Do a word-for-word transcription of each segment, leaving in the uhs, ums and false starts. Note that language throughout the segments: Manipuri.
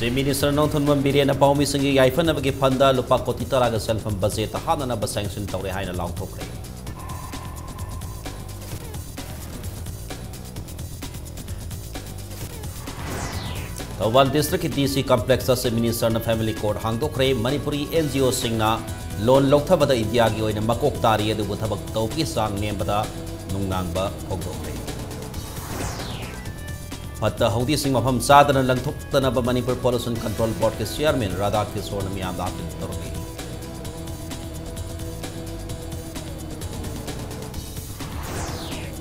Chief Minister ꯅꯣꯡꯊꯣꯝꯕꯝ ꯕꯤꯔꯦꯟꯅ ꯄꯥꯎꯃꯤꯁꯤꯡꯒꯤ ꯌꯥꯏꯐꯅꯕꯒꯤ ꯐꯟꯗ ꯂꯨꯄꯥ ꯀꯣꯇꯤ ꯇꯔꯥꯒ ꯁꯦꯟꯐꯝ ꯕꯖꯦꯠꯇ ꯍꯥꯞꯅꯅꯕ ꯁꯦꯡꯁꯟ ꯇꯧꯔꯦ ꯍꯥꯏꯅ ꯂꯥꯎꯊꯣꯛꯈ꯭ꯔꯦ꯫ ꯊꯧꯕꯥꯜ ꯗꯤꯁꯇ꯭ꯔꯤꯛꯀꯤ ꯗꯤ ꯁꯤ ꯀꯝꯄ꯭ꯂꯦꯛꯁꯇ ꯆꯤꯐ ꯃꯤꯅꯤꯁꯇꯔꯅ ꯐꯦꯃꯤꯂꯤ ꯀꯣꯔꯠ ꯍꯥꯡꯗꯣꯛꯈ꯭ꯔꯦ꯫ ꯃꯅꯤꯄꯨꯔꯤ ꯑꯦꯟ ꯖꯤ ꯑꯣꯁꯤꯡꯅ ꯂꯣꯟ ꯂꯧꯊꯕꯗ ꯏꯟꯗꯤꯌꯥꯒꯤ ꯑꯣꯏꯅ ꯃꯀꯣꯛ ꯇꯥꯔꯤ, ꯑꯗꯨꯕꯨ ꯊꯕꯛ ꯇꯧꯕꯒꯤ ꯆꯥꯡ ꯅꯦꯝꯕꯗ ꯅꯨꯡꯅꯥꯡꯕ ꯐꯣꯡꯗꯣꯛꯈ꯭ꯔꯦ꯫ ꯐꯠꯇ ꯍꯥꯎꯗꯤꯁꯤꯡ ꯃꯐꯝ ꯆꯥꯗꯅ ꯂꯪꯊꯣꯛꯇꯅꯕ ꯃꯅꯤꯄꯨꯔ ꯄꯣꯂꯨꯁꯟ ꯀꯟꯇ꯭ꯔꯣꯜ ꯕꯣꯔꯗꯀꯤ ꯆꯤꯌꯔꯃꯦꯟ ꯔꯥꯙꯥ ꯀꯤꯁꯣꯔꯅ ꯃꯤꯌꯥꯝꯗ ꯑꯥꯄꯤꯜ ꯇꯧꯔꯛꯂꯤ꯫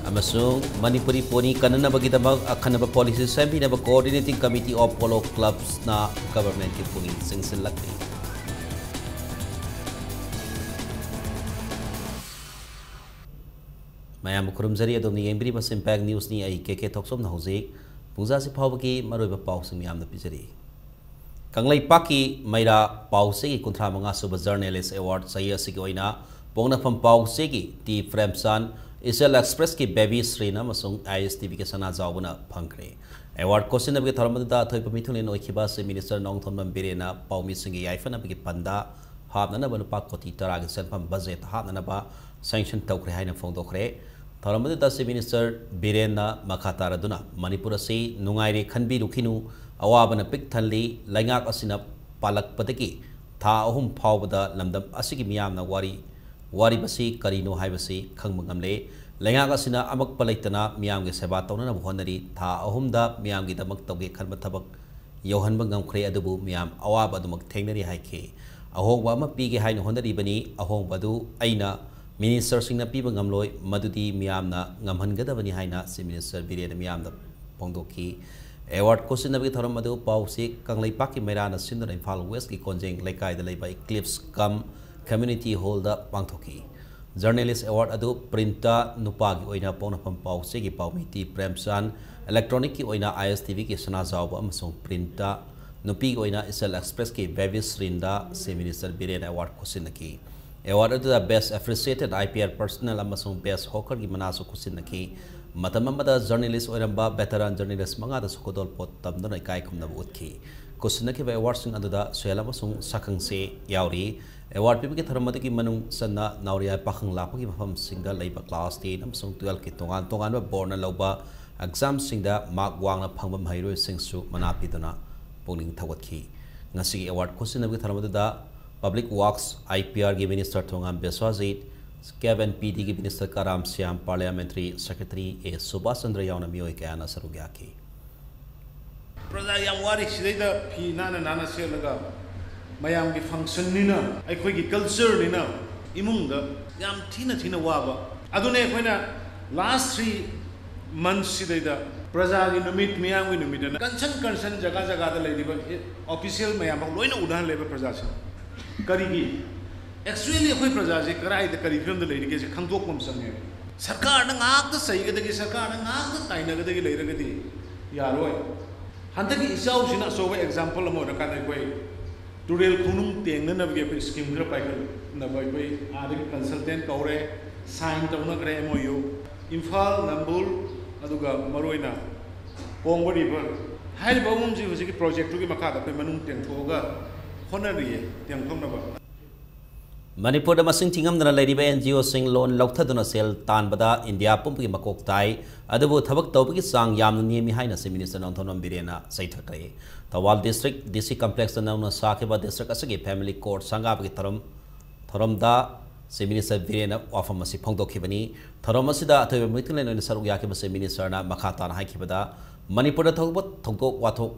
ꯑꯃꯁꯨꯡ ꯃꯅꯤꯄꯨꯔꯤ ꯄꯣꯅꯤ ꯀꯟꯅꯅꯕꯒꯤꯗꯃꯛ ꯑꯈꯟꯅꯕ ꯄꯣꯂꯤꯁꯤ ꯁꯦꯝꯕꯤꯅꯕ Coordinating Committee of Polo Clubsꯅ ꯒꯚꯔꯟꯃꯦꯟꯠꯀꯤ ꯄꯨꯛꯅꯤꯡ ꯆꯤꯡꯁꯤꯜꯂꯛꯂꯤ꯫ ꯃꯌꯥꯝꯕꯨ ꯈꯨꯔꯨꯝꯖꯔꯤ꯫ ꯑꯗꯣꯝꯅ ꯌꯦꯡꯕꯤꯔꯤꯕꯁꯤ Impact Newsꯅꯤ꯫ ꯑꯩ ꯀꯦ ꯀꯦ ꯊꯣꯛꯆꯣꯝꯅ ꯍꯧꯖꯤꯛ ꯄꯨꯡꯖꯥꯁꯤ ꯐꯥꯎꯕꯒꯤ ꯃꯔꯨꯑꯣꯏꯕ ꯄꯥꯎꯁꯤꯡ ꯃꯌꯥꯝꯗ ꯄꯤꯖꯔꯤ꯫ ꯀꯪꯂꯩꯄꯥꯛꯀꯤ ꯃꯩꯔꯥ ꯄꯥꯎꯆꯦꯒꯤ ꯀꯨꯟꯊ꯭ꯔꯥ ꯃꯉꯥ ꯁꯨꯕ Journalist Award ꯆꯍꯤ ꯑꯁꯤꯒꯤ ꯑꯣꯏꯅ ꯄꯣꯛꯅꯐꯝ ꯄꯥꯎꯆꯦꯒꯤ ꯇꯤ ꯄ꯭ꯔꯦꯝꯆꯥꯟ, ꯏꯆꯦꯜ ꯑꯦꯛꯁꯄ꯭ꯔꯦꯁꯀꯤ ꯕꯦꯕꯤ ꯁ꯭ꯔꯤꯟ ꯑꯃꯁꯨꯡ ꯑꯥꯏ ꯑꯦꯁ ꯇꯤ ꯚꯤꯒꯤ ꯁꯅꯥꯖꯥꯎꯕꯅ ꯐꯪꯈ꯭ꯔꯦ꯫ Award ꯈꯣꯠꯆꯤꯟꯅꯕꯒꯤ ꯊꯧꯔꯝ ꯑꯗꯨꯗ ꯑꯊꯣꯏꯕ ꯃꯤꯊꯨꯡꯂꯦꯟ ꯑꯣꯏꯈꯤꯕ Chief Minister ꯅꯣꯡꯊꯣꯝꯕꯝ ꯕꯤꯔꯦꯟꯅ ꯄꯥꯎꯃꯤꯁꯤꯡꯒꯤ ꯌꯥꯏꯐꯅꯕꯒꯤ ꯐꯟꯗ ꯍꯥꯞꯅꯅꯕ ꯂꯨꯄꯥ ꯀꯣꯇꯤ ꯇꯔꯥꯒꯤ ꯁꯦꯟꯐꯝ ꯕꯖꯦꯠ ꯍꯥꯞꯅꯅꯕ ꯁꯦꯡꯁꯟ ꯇꯧꯈ꯭ꯔꯦ ꯍꯥꯏꯅ ꯐꯣꯡꯗꯣꯛꯈ꯭ꯔꯦ꯫ ꯊꯧꯔꯝ ꯑꯗꯨꯗ Chief Minister ꯕꯤꯔꯦꯟꯅ ꯃꯈꯥ ꯇꯥꯔꯗꯨꯅ, "ꯃꯅꯤꯄꯨꯔ ꯑꯁꯤ ꯅꯨꯡꯉꯥꯏꯔꯦ ꯈꯟꯕꯤꯔꯨꯈꯤꯅꯨ, ꯑꯋꯥꯕꯅ ꯄꯤꯛ ꯊꯜꯂꯤ꯫ ꯂꯩꯉꯥꯛ ꯑꯁꯤꯅ ꯄꯥꯜꯂꯛꯄꯗꯒꯤ ꯊꯥ ꯑꯍꯨꯝ ꯐꯥꯎꯕꯗ ꯂꯝꯗꯝ ꯑꯁꯤꯒꯤ ꯃꯤꯌꯥꯝꯅ ꯋꯥꯔꯤ ꯋꯥꯔꯤꯕꯁꯤ ꯀꯔꯤꯅꯣ ꯍꯥꯏꯕꯁꯤ ꯈꯪꯕ ꯉꯝꯂꯦ꯫ ꯂꯩꯉꯥꯛ ꯑꯁꯤꯅ ꯑꯃꯛꯄ ꯂꯩꯇꯅ ꯃꯤꯌꯥꯝꯒꯤ ꯁꯦꯕꯥ ꯇꯧꯅꯅꯕ ꯍꯣꯠꯅꯔꯤ꯫ ꯊꯥ ꯑꯍꯨꯝꯗ ꯃꯤꯌꯥꯝꯒꯤꯗꯃꯛ ꯇꯧꯒꯦ ꯈꯟꯕ ꯊꯕꯛ ꯌꯧꯍꯟꯕ ꯉꯝꯈ꯭ꯔꯦ, ꯑꯗꯨꯕꯨ ꯃꯤꯌꯥꯝ ꯑꯋꯥꯕ ꯑꯗꯨꯃꯛ ꯊꯦꯡꯅꯔꯤ" ꯍꯥꯏꯈꯤ꯫ "ꯑꯍꯣꯡꯕ ꯑꯃ ꯄꯤꯒꯦ ꯍꯥꯏꯅ ꯍꯣꯠꯅꯔꯤꯕꯅꯤ꯫ ꯑꯍꯣꯡꯕ ꯑꯗꯨ ꯑꯩꯅ ꯃꯤꯅꯤꯁꯇꯔꯁꯤꯡꯅ ꯄꯤꯕ ꯉꯝꯂꯣꯏ, ꯃꯗꯨꯗꯤ ꯃꯤꯌꯥꯝꯅ ꯉꯝꯍꯟꯒꯗꯕꯅꯤ" ꯍꯥꯏꯅ Chief Minister ꯕꯤꯔꯦꯟꯅ ꯃꯤꯌꯥꯝꯗ ꯐꯣꯡꯗꯣꯛꯈꯤ꯫ Award ꯈꯣꯠꯆꯤꯟꯅꯕꯒꯤ ꯊꯧꯔꯝ ꯑꯗꯨ ꯄꯥꯎꯆꯦ ꯀꯪꯂꯩꯄꯥꯛꯀꯤ ꯃꯩꯔꯥꯅ ꯁꯤꯟꯗꯨꯅ ꯏꯝꯐꯥꯜ ꯋꯦꯁꯀꯤ ꯀꯣꯟꯖꯦꯡ ꯂꯩꯀꯥꯏꯗ ꯂꯩꯕ Eclipse cum Community Hallꯗ ꯄꯥꯡꯊꯣꯛꯈꯤ꯫ Journalist Award ꯑꯗꯨ printꯇ ꯅꯨꯄꯥꯒꯤ ꯑꯣꯏꯅ ꯄꯣꯛꯅꯐꯝ ꯄꯥꯎꯆꯦꯒꯤ ꯄꯥꯎꯃꯤ ꯇꯤ ꯄ꯭ꯔꯦꯝꯆꯥꯟ, electronicꯀꯤ ꯑꯣꯏꯅ ꯑꯥꯏ ꯑꯦꯁ ꯇꯤ ꯚꯤꯒꯤ ꯁꯅꯥꯖꯥꯎꯕ ꯑꯃꯁꯨꯡ printꯇ ꯅꯨꯄꯤꯒꯤ ꯑꯣꯏꯅ ꯏꯆꯦꯜ ꯑꯦꯛꯁꯄ꯭ꯔꯦꯁꯀꯤ ꯕꯦꯕꯤ ꯁ꯭ꯔꯤꯟꯗ Chief Minister ꯕꯤꯔꯦꯟ Award ꯈꯣꯠꯆꯤꯟꯅꯈꯤ꯫ Award ꯑꯗꯨꯗ Best Appreciated I P R Personnel ꯑꯃꯁꯨꯡ Best Hawkerꯒꯤ ꯃꯅꯥꯁꯨ ꯈꯨꯠꯁꯤꯟꯅꯈꯤ꯫ ꯃꯇꯝ ꯑꯃꯗ journalist ꯑꯣꯏꯔꯝꯕ veteran journalist ꯃꯉꯥꯗꯁꯨ ꯈꯨꯗꯣꯜꯄꯣꯠ ꯇꯝꯗꯨꯅ ꯏꯀꯥꯏ ꯈꯨꯝꯅꯕ ꯎꯠꯈꯤ꯫ ꯈꯨꯠꯁꯤꯟꯅꯈꯤꯕ ꯑꯦꯋꯥꯔꯗꯁꯤꯡ ꯑꯗꯨꯗ ꯁꯣꯍꯦꯜ ꯑꯃꯁꯨꯡ ꯁꯛꯈꯪꯁꯦ ꯌꯥꯎꯔꯤ꯫ ꯑꯦꯋꯥꯔꯗ ꯄꯤꯕꯒꯤ ꯊꯧꯔꯝ ꯑꯗꯨꯒꯤ ꯃꯅꯨꯡ ꯆꯟꯅ ꯅꯥꯎꯔꯤꯌꯥ ꯄꯥꯈꯪ ꯂꯥꯛꯄꯒꯤ ꯃꯐꯝꯁꯤꯡꯗ ꯂꯩꯕ ꯀ꯭ꯂꯥꯁ ꯇꯦꯟ ꯑꯃꯁꯨꯡ ꯇꯨꯋꯦꯜꯐꯀꯤ ꯇꯣꯉꯥꯟ ꯇꯣꯉꯥꯟꯕ ꯕꯣꯔꯗꯅ ꯂꯧꯕ ꯑꯦꯛꯖꯥꯝꯁꯤꯡꯗ ꯃꯥꯔꯛ ꯋꯥꯡꯅ ꯐꯪꯕ ꯃꯍꯩꯔꯣꯏꯁꯤꯡꯁꯨ ꯃꯅꯥ ꯄꯤꯗꯨꯅ ꯄꯨꯛꯅꯤꯡ ꯊꯧꯒꯠꯈꯤ꯫ ꯉꯁꯤꯒꯤ ꯑꯦꯋꯥꯔꯗ ꯈꯨꯠꯁꯤꯟꯅꯕꯒꯤ ꯊꯧꯔꯝ ꯑꯗꯨꯗ ꯄꯕ꯭ꯂꯤꯛ ꯋꯥꯔꯛꯁ, ꯑꯥꯏ ꯄꯤ ꯑꯥꯔꯒꯤ ꯃꯤꯅꯤꯁꯇꯔ ꯊꯣꯉꯥꯝ ꯕꯤꯁ꯭ꯋꯥꯖꯤꯠ, ꯀꯦꯞ ꯑꯦꯟ ꯄꯤ ꯗꯤꯒꯤ minister Karam Shyam, parliamentary secretary A Subash Chandra ꯌꯥꯎꯅ ꯃꯤꯑꯣꯏ ꯀꯌꯥꯅ ꯁꯔꯨꯛ ꯌꯥꯈꯤ꯫ ꯄ꯭ꯔꯖꯥ ꯌꯥꯝ ꯋꯥꯔꯤ, ꯁꯤꯗꯩꯗ ꯐꯤ ꯅꯥꯟꯅ ꯅꯥꯟꯅ ꯁꯦꯠꯂꯒ ꯃꯌꯥꯝꯒꯤ ꯐꯪꯁꯟꯅꯤꯅ, ꯑꯩꯈꯣꯏꯒꯤ ꯀꯜꯆꯔꯅꯤꯅ ꯏꯃꯨꯡꯗ ꯌꯥꯝ ꯊꯤꯅ ꯊꯤꯅ ꯋꯥꯕ꯫ ꯑꯗꯨꯅꯦ ꯑꯩꯈꯣꯏꯅ ꯂꯥꯁ ꯊ꯭ꯔꯤ ꯃꯟꯁꯁꯤꯗꯩꯗ ꯄ꯭ꯔꯖꯥꯒꯤ ꯅꯨꯃꯤꯠ, ꯃꯤꯌꯥꯝꯒꯤ ꯅꯨꯃꯤꯠ ꯑꯅ ꯀꯟꯁꯟ ꯀꯟꯁꯟ ꯖꯒꯥ ꯖꯒꯥꯗ ꯂꯩꯔꯤꯕ ꯑꯣꯐꯤꯁꯤꯌꯦꯜ ꯃꯌꯥꯝ ꯐꯥꯎ ꯂꯣꯏꯅ ꯎꯅꯍꯜꯂꯦꯕ ꯄ꯭ꯔꯖꯥꯁꯤꯡ꯫ ꯀꯔꯤꯒꯤ? ꯑꯦꯛꯆꯨꯋꯦꯂꯤ ꯑꯩꯈꯣꯏ ꯄ꯭ꯔꯖꯥꯁꯦ ꯀꯗꯥꯏꯗ ꯀꯔꯤ ꯐꯤꯕꯝꯗ ꯂꯩꯔꯤꯒꯦꯁꯦ ꯈꯪꯗꯣꯛꯄ ꯑꯃ ꯆꯪꯉꯦꯕ꯫ ꯁꯔꯀꯥꯔꯅ ꯉꯥꯛꯇ ꯆꯩꯒꯗꯒꯦ, ꯁꯔꯀꯥꯔꯅ ꯉꯥꯛꯇ ꯇꯥꯏꯅꯒꯗꯒꯦ ꯂꯩꯔꯒꯗꯤ ꯌꯥꯔꯣꯏ꯫ ꯍꯟꯗꯛꯀꯤ ꯏꯆꯥꯎꯁꯤꯅ ꯑꯆꯧꯕ ꯑꯦꯛꯖꯥꯝꯄꯜ ꯑꯃ ꯑꯣꯏꯔꯀꯥꯟꯗ ꯑꯩꯈꯣꯏ ꯇꯨꯔꯦꯜ ꯈꯣꯡꯅꯨꯡ ꯇꯦꯡꯅꯅꯕꯒꯤ ꯑꯩꯈꯣꯏ ꯁ꯭ꯀꯤꯝ ꯈꯔ ꯄꯥꯏꯈꯠꯅꯕ ꯑꯩꯈꯣꯏ ꯑꯥꯗꯒꯤ ꯀꯟꯁꯜꯇꯦꯟ ꯀꯧꯔꯦ, sign ꯇꯧꯅꯈ꯭ꯔꯦ M O U. Imphal, ꯅꯝꯕꯨꯜ, ꯑꯗꯨꯒ ꯃꯔꯨꯑꯣꯏꯅ ꯄꯣꯡꯕ ꯔꯤꯚꯔ ꯍꯥꯏꯔꯤꯕ ꯑꯍꯨꯝꯁꯤ ꯍꯧꯖꯤꯛꯀꯤ ꯄ꯭ꯔꯣꯖꯦꯛꯇꯨꯒꯤ ꯃꯈꯥꯗ ꯑꯩꯈꯣꯏ ꯃꯅꯨꯡ ꯇꯦꯡꯊꯣꯛꯑꯒ ꯍꯣꯠꯅꯔꯤꯌꯦ ꯇꯦꯡꯊꯣꯛꯅꯕ꯫ ꯃꯅꯤꯄꯨꯔꯗ ꯃꯁꯤꯡ ꯊꯤꯉꯝꯗꯅ ꯂꯩꯔꯤꯕ ꯑꯦꯟ ꯖꯤ ꯑꯣꯁꯤꯡ ꯂꯣꯟ ꯂꯧꯊꯗꯨꯅ ꯁꯦꯜ ꯇꯥꯟꯕꯗ ꯏꯟꯗꯤꯌꯥ ꯄꯨꯝꯕꯒꯤ ꯃꯀꯣꯛ ꯇꯥꯏ, ꯑꯗꯨꯕꯨ ꯊꯕꯛ ꯇꯧꯕꯒꯤ ꯆꯥꯡ ꯌꯥꯝꯅ ꯅꯦꯝꯃꯤ ꯍꯥꯏꯅ ꯆꯤꯐ ꯃꯤꯅꯤꯁꯇꯔ ꯅꯣꯡꯊꯣꯝꯕꯝ ꯕꯤꯔꯦꯟꯅ ꯆꯩꯊꯈ꯭ꯔꯦ꯫ ꯊꯧꯕꯥꯜ ꯗꯤꯁꯇ꯭ꯔꯤꯛ ꯗꯤ ꯁꯤ ꯀꯝꯄ꯭ꯂꯦꯛꯁꯇ ꯅꯧꯅ ꯁꯥꯈꯤꯕ ꯗꯤꯁꯇ꯭ꯔꯤꯛ ꯑꯁꯤꯒꯤ ꯐꯦꯃꯤꯂꯤ ꯀꯣꯔꯠ ꯁꯪꯒꯥꯕꯒꯤ ꯊꯧꯔꯝ ꯊꯧꯔꯝꯗ ꯆꯤꯐ ꯃꯤꯅꯤꯁꯇꯔ ꯕꯤꯔꯦꯟꯅ ꯋꯥꯐꯝ ꯑꯁꯤ ꯐꯣꯡꯗꯣꯛꯈꯤꯕꯅꯤ꯫ ꯊꯧꯔꯝ ꯑꯁꯤꯗ ꯑꯊꯣꯏꯕ ꯃꯤꯊꯨꯡꯂꯦꯟ ꯑꯣꯏꯅ ꯁꯔꯨꯛ ꯌꯥꯈꯤꯕ ꯆꯤꯐ ꯃꯤꯅꯤꯁꯇꯔꯅ ꯃꯈꯥ ꯇꯥꯅ ꯍꯥꯏꯈꯤꯕꯗ, ꯃꯅꯤꯄꯨꯔꯗ ꯊꯣꯛꯄ ꯊꯧꯗꯣꯛ ꯋꯥꯊꯣꯛ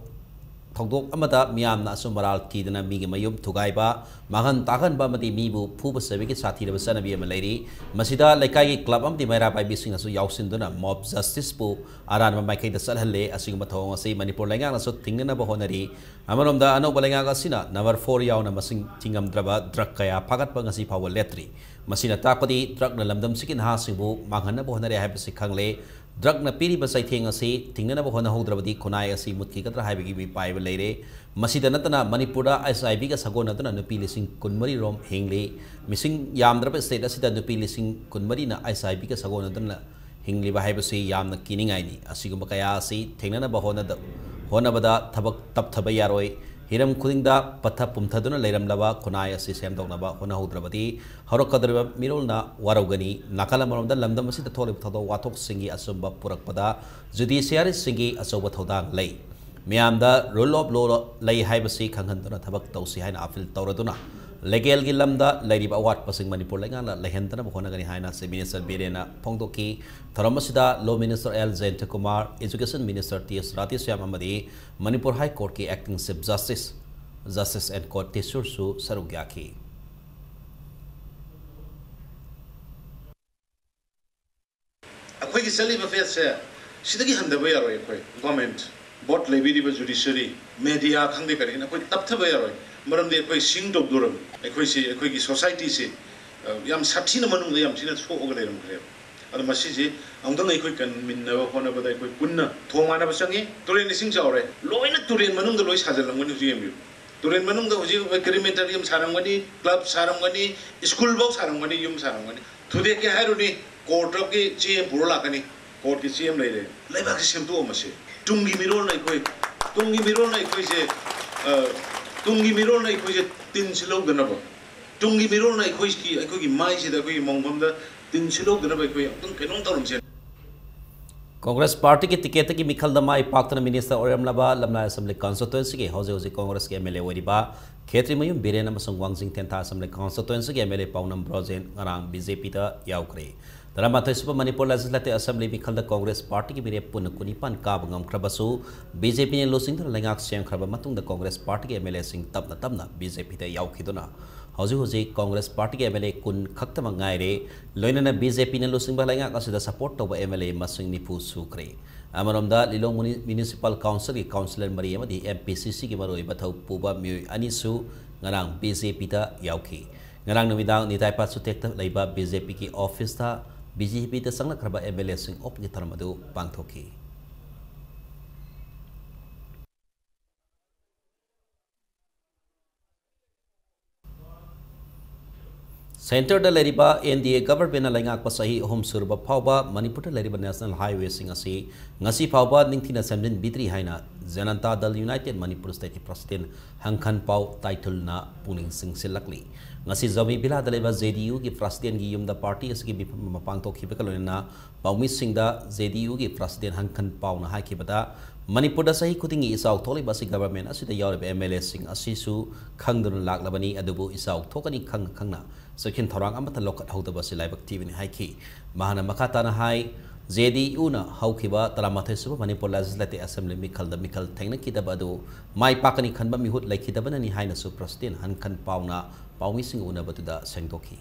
ꯊꯧꯗꯣꯛ ꯑꯃꯗ ꯃꯤꯌꯥꯝꯅ ꯑꯆꯨꯝ ꯑꯔꯥꯜ ꯊꯤꯗꯅ ꯃꯤꯒꯤ ꯃꯌꯨꯝ ꯊꯨꯒꯥꯏꯕ, ꯃꯥꯡꯍꯟ ꯇꯥꯛꯍꯟꯕ ꯑꯃꯗꯤ ꯃꯤꯕꯨ ꯐꯨꯕ ꯆꯩꯕꯒꯤ ꯁꯥꯊꯤꯔꯕ ꯆꯠꯅꯕꯤ ꯑꯃ ꯂꯩꯔꯤ꯫ ꯃꯁꯤꯗ ꯂꯩꯀꯥꯏꯒꯤ ꯀ꯭ꯂꯕ ꯑꯃꯗꯤ ꯃꯩꯔꯥ ꯄꯥꯏꯕꯤꯁꯤꯡꯅꯁꯨ ꯌꯥꯎꯁꯤꯟꯗꯨꯅ ꯃꯣꯕ ꯖꯁꯇꯤꯁꯄꯨ ꯑꯔꯥꯟꯕ ꯃꯥꯏꯀꯩꯗ ꯆꯠꯍꯜꯂꯦ꯫ ꯑꯁꯤꯒꯨꯝꯕ ꯊꯧꯑꯣꯡ ꯑꯁꯤ ꯃꯅꯤꯄꯨꯔ ꯂꯩꯉꯥꯛꯅꯁꯨ ꯊꯤꯡꯅꯅꯕ ꯍꯣꯠꯅꯔꯤ꯫ ꯑꯃꯔꯣꯝꯗ, ꯑꯅꯧꯕ ꯂꯩꯉꯥꯛ ꯑꯁꯤꯅ ꯅꯝꯕꯔ ꯐꯣꯔ ꯌꯥꯎꯅ ꯃꯁꯤꯡ ꯊꯤꯉꯝꯗ꯭ꯔꯕ ꯗ꯭ꯔꯒ ꯀꯌꯥ ꯐꯥꯒꯠꯄ ꯉꯁꯤ ꯐꯥꯎꯕ ꯂꯦꯞꯇ꯭ꯔꯤ꯫ ꯃꯁꯤꯅ ꯇꯥꯛꯄꯗꯤ ꯗ꯭ꯔꯒꯅ ꯂꯝꯗꯝꯁꯤꯒꯤ ꯅꯍꯥꯁꯤꯡꯕꯨ ꯃꯥꯡꯍꯟꯅꯕ ꯍꯣꯠꯅꯔꯦ ꯍꯥꯏꯕꯁꯤ ꯈꯪꯂꯦ꯫ ꯗ꯭ꯔꯒꯅ ꯄꯤꯔꯤꯕ ꯆꯩꯊꯦꯡ ꯑꯁꯤ ꯊꯤꯡꯅꯅꯕ ꯍꯣꯠꯅꯍꯧꯗ꯭ꯔꯕꯗꯤ ꯈꯨꯟꯅꯥꯏ ꯑꯁꯤ ꯃꯨꯠꯈꯤꯒꯗ꯭ꯔꯥ ꯍꯥꯏꯕꯒꯤ ꯃꯤꯄꯥꯏꯕ ꯂꯩꯔꯦ꯫ ꯃꯁꯤꯗ ꯅꯠꯇꯅ ꯃꯅꯤꯄꯨꯔꯗ ꯑꯩꯆ ꯑꯥꯏ ꯚꯤꯒ ꯁꯥꯒꯣꯟꯅꯗꯨꯅ ꯅꯨꯄꯤ ꯂꯤꯁꯤꯡ ꯀꯨꯟꯃꯔꯤ ꯔꯣꯝ ꯍꯤꯡꯂꯤ꯫ ꯃꯤꯁꯤꯡ ꯌꯥꯝꯗ꯭ꯔꯕ ꯁ꯭ꯇꯦꯠ ꯑꯁꯤꯗ ꯅꯨꯄꯤ ꯂꯤꯁꯤꯡ ꯀꯨꯟꯃꯔꯤꯅ ꯑꯩꯆ ꯑꯥꯏ ꯚꯤꯒ ꯁꯥꯒꯣꯟꯅꯗꯨꯅ ꯍꯤꯡꯂꯤꯕ ꯍꯥꯏꯕꯁꯤ ꯌꯥꯝꯅ ꯀꯤꯅꯤꯡꯉꯥꯏꯅꯤ꯫ ꯑꯁꯤꯒꯨꯝꯕ ꯀꯌꯥ ꯑꯁꯤ ꯊꯦꯡꯅꯅꯕ ꯍꯣꯠꯅꯗ-, ꯍꯣꯠꯅꯕꯗ ꯊꯕꯛ ꯇꯞꯊꯕ ꯌꯥꯔꯣꯏ꯫ ꯍꯤꯔꯝ ꯈꯨꯗꯤꯡꯗ ꯄꯠꯊ ꯄꯨꯝꯊꯗꯨꯅ ꯂꯩꯔꯝꯂꯕ ꯈꯨꯟꯅꯥꯏ ꯑꯁꯤ ꯁꯦꯝꯗꯣꯛꯅꯕ ꯍꯣꯠꯅꯍꯧꯗ꯭ꯔꯕꯗꯤ ꯍꯧꯔꯛꯀꯗꯧꯔꯤꯕ ꯃꯤꯔꯣꯜꯅ ꯋꯥꯔꯧꯒꯅꯤ꯫ ꯅꯥꯀꯜ ꯑꯃꯔꯣꯝꯗ ꯂꯝꯗꯝ ꯑꯁꯤꯗ ꯊꯣꯛꯂꯤꯕ ꯊꯧꯗꯣꯛ ꯋꯥꯊꯣꯛꯁꯤꯡꯒꯤ ꯑꯆꯨꯝꯕ ꯄꯨꯔꯛꯄꯗ ꯖꯨꯗꯤꯁꯤꯌꯥꯔꯤꯁꯤꯡꯒꯤ ꯑꯆꯧꯕ ꯊꯧꯗꯥꯡ ꯂꯩ꯫ ꯃꯤꯌꯥꯝꯗ rule of law ꯂꯩ ꯍꯥꯏꯕꯁꯤ ꯈꯪꯍꯟꯗꯨꯅ ꯊꯕꯛ ꯇꯧꯁꯤ ꯍꯥꯏꯅ ꯑꯥꯄꯤꯜ ꯇꯧꯔꯗꯨꯅ, ꯂꯤꯒꯦꯜꯒꯤ ꯂꯝꯗ ꯂꯩꯔꯤꯕ ꯑꯋꯥꯠꯄꯁꯤꯡ ꯃꯅꯤꯄꯨꯔ ꯂꯩꯉꯥꯛꯅ ꯂꯩꯍꯟꯗꯅꯕ ꯍꯣꯠꯅꯒꯅꯤ ꯍꯥꯏꯅ Chief Minister ꯕꯤꯔꯦꯟꯅ ꯐꯣꯡꯗꯣꯛꯈꯤ꯫ ꯊꯧꯔꯝ ꯑꯁꯤꯗ Law Minister L Jayantakumar, Education Minister T S Radheshyam ꯑꯃꯗꯤ ꯃꯅꯤꯄꯨꯔ High Courtꯀꯤ Acting Chief Justice, Justice N ꯀꯣꯇꯦꯁ꯭ꯋꯔꯁꯨ ꯁꯔꯨꯛ ꯌꯥꯈꯤ꯫ ꯑꯩꯈꯣꯏꯒꯤ ꯆꯠꯂꯤꯕ ꯐꯦꯁꯁꯦ ꯁꯤꯗꯒꯤ ꯍꯟꯊꯕ ꯌꯥꯔꯣꯏ꯫ ꯑꯩꯈꯣꯏ government, both ꯂꯩꯕꯤꯔꯤꯕ judiciary, media ꯈꯪꯗꯦ ꯀꯔꯤꯅ ꯑꯩꯈꯣꯏ ꯇꯞꯊꯕ ꯌꯥꯔꯣꯏ꯫ ꯃꯔꯝꯗꯤ ꯑꯩꯈꯣꯏ ꯁꯤꯡ ꯇꯧꯗꯣꯔꯝ꯫ ꯑꯩꯈꯣꯏꯁꯤ, ꯑꯩꯈꯣꯏꯒꯤ societyꯁꯤ, ꯑ, ꯌꯥꯝ ꯁꯥꯊꯤꯅ ꯃꯅꯨꯡꯗ ꯌꯥꯝ ꯊꯤꯅ ꯁꯣꯛꯑꯒ ꯂꯩꯔꯝꯈ꯭ꯔꯦꯕ꯫ ꯑꯗꯣ ꯃꯁꯤꯁꯦ ꯑꯃꯨꯛꯇꯪ ꯑꯩꯈꯣꯏ ꯀꯟꯃꯤꯟꯅꯕ ꯍꯣꯠꯅꯕꯗ ꯑꯩꯈꯣꯏ ꯄꯨꯟꯅ ꯊꯣꯡ ꯃꯥꯟꯅꯕ ꯆꯪꯉꯤ꯫ ꯇꯨꯔꯦꯟ ꯏꯁꯤꯡ ꯆꯥꯎꯔꯦ, ꯂꯣꯏꯅ ꯇꯨꯔꯦꯟ ꯃꯅꯨꯡꯗ ꯂꯣꯏ ꯁꯥꯖꯤꯜꯂꯝꯒꯅꯤ꯫ ꯍꯧꯖꯤꯛ ꯌꯦꯡꯕꯤꯌꯨ, ꯇꯨꯔꯦꯟ ꯃꯅꯨꯡꯗ ꯍꯧꯖꯤꯛ ꯑꯩꯈꯣꯏ crematorium ꯁꯥꯔꯝꯒꯅꯤ, club ꯁꯥꯔꯝꯒꯅꯤ, school ꯐꯧ ꯁꯥꯔꯝꯒꯅꯤ, ꯌꯨꯝ ꯁꯥꯔꯝꯒꯅꯤ꯫ ꯊꯨꯗꯦꯛꯀꯦ ꯍꯥꯏꯔꯨꯅꯤ, courtꯀꯤ ꯆꯦ ꯑꯃ ꯄꯨꯔ ꯂꯥꯛꯀꯅꯤ, courtꯀꯤ ꯆꯦ ꯑꯃ ꯂꯩꯔꯦ꯫ ꯂꯩꯕꯥꯛꯁꯤ ꯁꯦꯝꯗꯣꯛꯑꯝꯃꯁꯤ꯫ ꯇꯨꯡꯒꯤ ꯃꯤꯔꯣꯜꯅ ꯑꯩꯈꯣꯏ, ꯇꯨꯡꯒꯤ ꯃꯤꯔꯣꯜꯅ ꯑꯩꯈꯣꯏꯁꯦ, ꯑ, ꯇꯨꯡꯒꯤ ꯃꯤꯔꯣꯜꯅ ꯑꯩꯈꯣꯏꯁꯦ ꯇꯤꯟꯁꯤ ꯂꯧꯗꯅꯕ, ꯇꯨꯡꯒꯤ ꯃꯤꯔꯣꯜꯅ ꯑꯩꯈꯣꯏꯒꯤ, ꯑꯩꯈꯣꯏꯒꯤ ꯃꯥꯏꯁꯤꯗ, ꯑꯩꯈꯣꯏꯒꯤ ꯃꯣꯡꯐꯝꯗ ꯇꯤꯟꯁꯤ ꯂꯧꯗꯅꯕ ꯑꯩꯈꯣꯏ ꯑꯃꯨꯛꯇꯪ ꯀꯩꯅꯣꯝ ꯇꯧꯔꯝꯁꯦ꯫ ꯀꯣꯡꯒ꯭ꯔꯦꯁ ꯄꯥꯔꯇꯤꯒꯤ ꯇꯤꯀꯦꯠꯇꯒꯤ ꯃꯤꯈꯜꯗ ꯃꯥꯏ ꯄꯥꯛꯇꯨꯅ ꯃꯤꯅꯤꯁꯇꯔ ꯑꯣꯏꯔꯝꯂꯕ ꯂꯝꯂꯥꯏ ꯑꯦꯁꯦꯝꯕ꯭ꯂꯤ ꯀꯟꯁꯇꯤꯇ꯭ꯋꯦꯟꯁꯤꯒꯤ ꯍꯧꯖꯤꯛ ꯍꯧꯖꯤꯛ ꯀꯣꯡꯒ꯭ꯔꯦꯁꯀꯤ ꯑꯦꯝ ꯑꯦꯜ ꯑꯦ ꯑꯣꯏꯔꯤꯕ ꯈꯦꯇ꯭ꯔꯤꯃꯌꯨꯝ ꯕꯤꯔꯦꯟ ꯑꯃꯁꯨꯡ ꯋꯥꯡꯖꯤꯡ ꯊꯦꯟꯊꯥ ꯑꯦꯁꯦꯝꯕ꯭ꯂꯤ ꯀꯟꯁꯇꯤꯇ꯭ꯋꯦꯟꯁꯤꯒꯤ ꯑꯦꯝ ꯑꯦꯜ ꯑꯦ ꯄꯥꯎꯅꯝ ꯕ꯭ꯔꯣꯖꯦꯟ ꯉꯔꯥꯡ ꯕꯤ ꯖꯦ ꯄꯤꯗ ꯌꯥꯎꯈ꯭ꯔꯦ꯫ ꯇꯔꯥꯃꯥꯊꯣꯏ ꯁꯨꯕ ꯃꯅꯤꯄꯨꯔ ꯂꯦꯖꯤꯁꯂꯦꯇꯤꯚ ꯑꯦꯁꯦꯝꯕ꯭ꯂꯤ ꯃꯤꯈꯜꯗ ꯀꯣꯡꯒ꯭ꯔꯦꯁ ꯄꯥꯔꯇꯤꯒꯤ ꯃꯤꯔꯦꯞ ꯄꯨꯟꯅ ꯀꯨꯟꯅꯤꯄꯥꯟ ꯀꯥꯕ ꯉꯝꯈ꯭ꯔꯕꯁꯨ, ꯕꯤ ꯖꯦ ꯄꯤꯅ ꯂꯨꯆꯤꯡꯗꯨꯅ ꯂꯩꯉꯥꯛ ꯁꯦꯝꯈ꯭ꯔꯕ ꯃꯇꯨꯡꯗ ꯀꯣꯡꯒ꯭ꯔꯦꯁ ꯄꯥꯔꯇꯤꯒꯤ ꯑꯦꯝ ꯑꯦꯜ ꯑꯦꯁꯤꯡ ꯇꯞꯅ ꯇꯞꯅ ꯕꯤ ꯖꯦ ꯄꯤꯗ ꯌꯥꯎꯈꯤꯗꯨꯅ ꯍꯧꯖꯤꯛ ꯍꯧꯖꯤꯛ ꯀꯣꯡꯒ꯭ꯔꯦꯁ ꯄꯥꯔꯇꯤꯒꯤ ꯑꯦꯝ ꯑꯦꯜ ꯑꯦ ꯀꯨꯟ ꯈꯛꯇꯃꯛ ꯉꯥꯏꯔꯦ꯫ ꯂꯣꯏꯅꯅ ꯕꯤ ꯖꯦ ꯄꯤꯅ ꯂꯨꯆꯤꯡꯕ ꯂꯩꯉꯥꯛ ꯑꯁꯤꯗ ꯁꯄꯣꯔꯠ ꯇꯧꯕ ꯑꯦꯝ ꯑꯦꯜ ꯑꯦ ꯃꯁꯤꯡ ꯅꯤꯐꯨ ꯁꯨꯈ꯭ꯔꯦ꯫ ꯑꯃꯔꯣꯝꯗ ꯂꯤꯂꯣꯡ ꯃꯨꯅꯤ-, ꯃ꯭ꯌꯨꯅꯤꯁꯤꯄꯥꯜ ꯀꯥꯎꯟꯁꯤꯜꯒꯤ ꯀꯥꯎꯟꯁꯤꯂꯔ ꯃꯔꯤ ꯑꯃꯗꯤ ꯑꯦꯝ ꯄꯤ ꯁꯤ ꯁꯤꯒꯤ ꯃꯔꯨꯑꯣꯏꯕ ꯊꯧ ꯄꯨꯕ ꯃꯤꯑꯣꯏ ꯑꯅꯤꯁꯨ ꯉꯔꯥꯡ ꯕꯤ ꯖꯦ ꯄꯤꯗ ꯌꯥꯎꯈꯤ꯫ ꯉꯔꯥꯡ ꯅꯨꯃꯤꯗꯥꯡ ꯅꯤꯇꯥꯏ ꯄꯥꯠꯁꯨꯇꯦꯛꯇ ꯂꯩꯕ ꯕꯤ ꯖꯦ ꯄꯤꯒꯤ ꯑꯣꯐꯤꯁꯇ ꯕꯤ ꯖꯦ ꯄꯤꯗ ꯆꯪꯂꯛꯈ꯭ꯔꯕ ꯑꯦꯝ ꯑꯦꯜ ꯑꯦꯁꯤꯡ ꯑꯣꯛꯄꯒꯤ ꯊꯧꯔꯝ ꯑꯗꯨ ꯄꯥꯡꯊꯣꯛꯈꯤ꯫ ꯁꯦꯟꯇꯔꯗ ꯂꯩꯔꯤꯕ ꯑꯦꯟ ꯗꯤ ꯑꯦ ꯒꯚꯔꯟꯃꯦꯟꯠꯅ ꯂꯩꯉꯥꯛꯄ ꯆꯍꯤ ꯑꯍꯨꯝ ꯁꯨꯔꯕ ꯐꯥꯎꯕ ꯃꯅꯤꯄꯨꯔꯗ ꯂꯩꯔꯤꯕ ꯅꯦꯁꯅꯦꯜ ꯍꯥꯏꯋꯦꯁꯤꯡ ꯑꯁꯤ ꯉꯁꯤ ꯐꯥꯎꯕ ꯅꯤꯡꯊꯤꯅ ꯁꯦꯝꯖꯤꯟꯕꯤꯗ꯭ꯔꯤ ꯍꯥꯏꯅ ꯖꯅꯇꯥ ꯗꯜ ꯌꯨꯅꯥꯏꯇꯦꯗ ꯃꯅꯤꯄꯨꯔ ꯁ꯭ꯇꯦꯠꯀꯤ ꯄ꯭ꯔꯁꯤꯗꯦꯟ ꯍꯪꯈꯟ ꯄꯥꯎ ꯇꯥꯏꯊꯨꯜꯅ ꯄꯨꯛꯅꯤꯡ ꯆꯤꯡꯁꯤꯜꯂꯛꯂꯤ꯫ ꯉꯁꯤ ꯖꯧꯃꯤ ꯚꯤꯂꯥꯗ ꯂꯩꯕ ꯖꯦ ꯗꯤ ꯌꯨꯒꯤ ꯄ꯭ꯔꯁꯤꯗꯦꯟꯒꯤ ꯌꯨꯝꯗ ꯄꯥꯔꯇꯤ ꯑꯁꯤꯒꯤ ꯃꯤꯐꯝ ꯑꯃ ꯄꯥꯡꯊꯣꯛꯈꯤꯕꯒ ꯂꯣꯏꯅꯅ ꯄꯥꯎꯃꯤꯁꯤꯡꯗ ꯖꯦ ꯗꯤ ꯌꯨꯒꯤ ꯄ꯭ꯔꯁꯤꯗꯦꯟ ꯍꯪꯈꯟ ꯄꯥꯎꯅ ꯍꯥꯏꯈꯤꯕꯗ, ꯃꯅꯤꯄꯨꯔꯗ ꯆꯍꯤ ꯈꯨꯗꯤꯡꯒꯤ ꯏꯆꯥꯎ ꯊꯣꯛꯂꯤꯕ ꯑꯁꯤ ꯒꯚꯔꯟꯃꯦꯟꯠ ꯑꯁꯤꯗ ꯌꯥꯎꯔꯤꯕ ꯑꯦꯝ ꯑꯦꯜ ꯑꯦꯁꯤꯡ ꯑꯁꯤꯁꯨ ꯈꯪꯗꯨꯅ ꯂꯥꯛꯂꯕꯅꯤ, ꯑꯗꯨꯕꯨ ꯏꯆꯥꯎ ꯊꯣꯛꯀꯅꯤ ꯈꯪꯅ ꯈꯪꯅ ꯆꯦꯛꯁꯤꯟ ꯊꯧꯔꯥꯡ ꯑꯃꯠꯇ ꯂꯧꯈꯠꯍꯧꯗꯕ ꯑꯁꯤ ꯂꯥꯏꯕꯛ ꯊꯤꯕꯅꯤ ꯍꯥꯏꯈꯤ꯫ ꯃꯍꯥꯛꯅ ꯃꯈꯥ ꯇꯥꯅ ꯍꯥꯏ, ꯖꯦ ꯗꯤ ꯌꯨꯅ ꯍꯧꯈꯤꯕ ꯇꯔꯥꯃꯥꯊꯣꯏ ꯁꯨꯕ ꯃꯅꯤꯄꯨꯔ ꯂꯦꯖꯤꯁꯂꯦꯇꯤꯚ ꯑꯦꯁꯦꯝꯕ꯭ꯂꯤ ꯃꯤꯈꯜꯗ ꯃꯤꯈꯜ ꯊꯦꯡꯅꯈꯤꯗꯕ ꯑꯗꯨ ꯃꯥꯏ ꯄꯥꯛꯀꯅꯤ ꯈꯟꯕ ꯃꯤꯍꯨꯠ ꯂꯩꯈꯤꯗꯕꯅꯅꯤ ꯍꯥꯏꯅꯁꯨ ꯄ꯭ꯔꯁꯤꯗꯦꯟ ꯍꯪꯈꯟ ꯄꯥꯎꯅ ꯄꯥꯎꯃꯤꯁꯤꯡꯒ ꯎꯅꯕꯗꯨꯗ ꯁꯦꯡꯗꯣꯛꯈꯤ꯫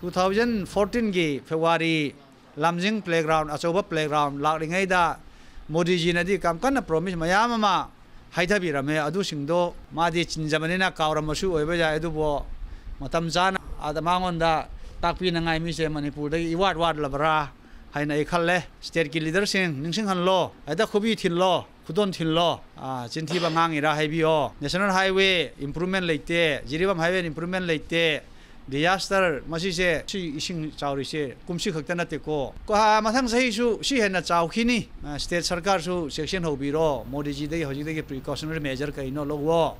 Two thousand fourteen ꯒꯤ February ꯂꯝꯖꯤꯡ playground, ꯑꯆꯧꯕ playground ꯂꯥꯛꯂꯤꯉꯩꯗ ꯃꯣꯗꯤꯖꯤꯅꯗꯤ ꯌꯥꯝ ꯀꯟꯅ promise ꯃꯌꯥꯝ ꯑꯃ ꯍꯥꯏꯊꯕꯤꯔꯝꯃꯦ꯫ ꯑꯗꯨꯁꯤꯡꯗꯣ ꯃꯥꯗꯤ ꯆꯤꯟꯖꯕꯅꯤꯅ ꯀꯥꯎꯔꯝꯕꯁꯨ ꯑꯣꯏꯕ ꯌꯥꯏ, ꯑꯗꯨꯕꯨ ꯃꯇꯝ ꯆꯥꯅ ꯑꯗ ꯃꯉꯣꯟꯗ ꯇꯥꯛꯄꯤꯅꯉꯥꯏ ꯃꯤꯁꯦ ꯃꯅꯤꯄꯨꯔꯗꯒꯤ ꯏꯋꯥꯠ ꯋꯥꯠꯂꯕ꯭ꯔꯥ ꯍꯥꯏꯅ ꯑꯩ ꯈꯜꯂꯦ꯫ State ꯀꯤ leader ꯁꯤꯡ ꯅꯤꯡꯁꯤꯡꯍꯜꯂꯣ, ꯍꯦꯛꯇ ꯈꯨꯕꯤ ꯊꯤꯜꯂꯣ, ꯈꯨꯗꯣꯟ ꯊꯤꯜꯂꯣ, ꯑꯥ, ꯆꯤꯟꯊꯤꯕ ꯉꯥꯡꯉꯤꯔꯥ ꯍꯥꯏꯕꯤꯌꯣ꯫ National Highway improvement ꯂꯩꯇꯦ, ꯖꯤꯔꯤꯕꯥꯝ Highway improvement ꯂꯩꯇꯦ, disaster ꯃꯁꯤꯁꯦ, ꯁꯤ ꯏꯁꯤꯡ ꯆꯥꯎꯔꯤꯁꯦ ꯀꯨꯝꯁꯤ ꯈꯛꯇ ꯅꯠꯇꯦꯀꯣ꯫ ꯀꯣ-, ꯃꯊꯪ ꯆꯍꯤꯁꯨ ꯁꯤ ꯍꯦꯟꯅ ꯆꯥꯎꯈꯤꯅꯤ꯫ ꯑ, state ꯁꯔꯀꯥꯔꯁꯨ ꯆꯦꯛꯁꯤꯟꯍꯧꯕꯤꯔꯣ꯫ ꯃꯣꯗꯤꯖꯤꯗꯒꯤ ꯍꯧꯖꯤꯛꯇꯒꯤ precautionary measure ꯀꯩꯅꯣ ꯂꯧꯋꯣ꯫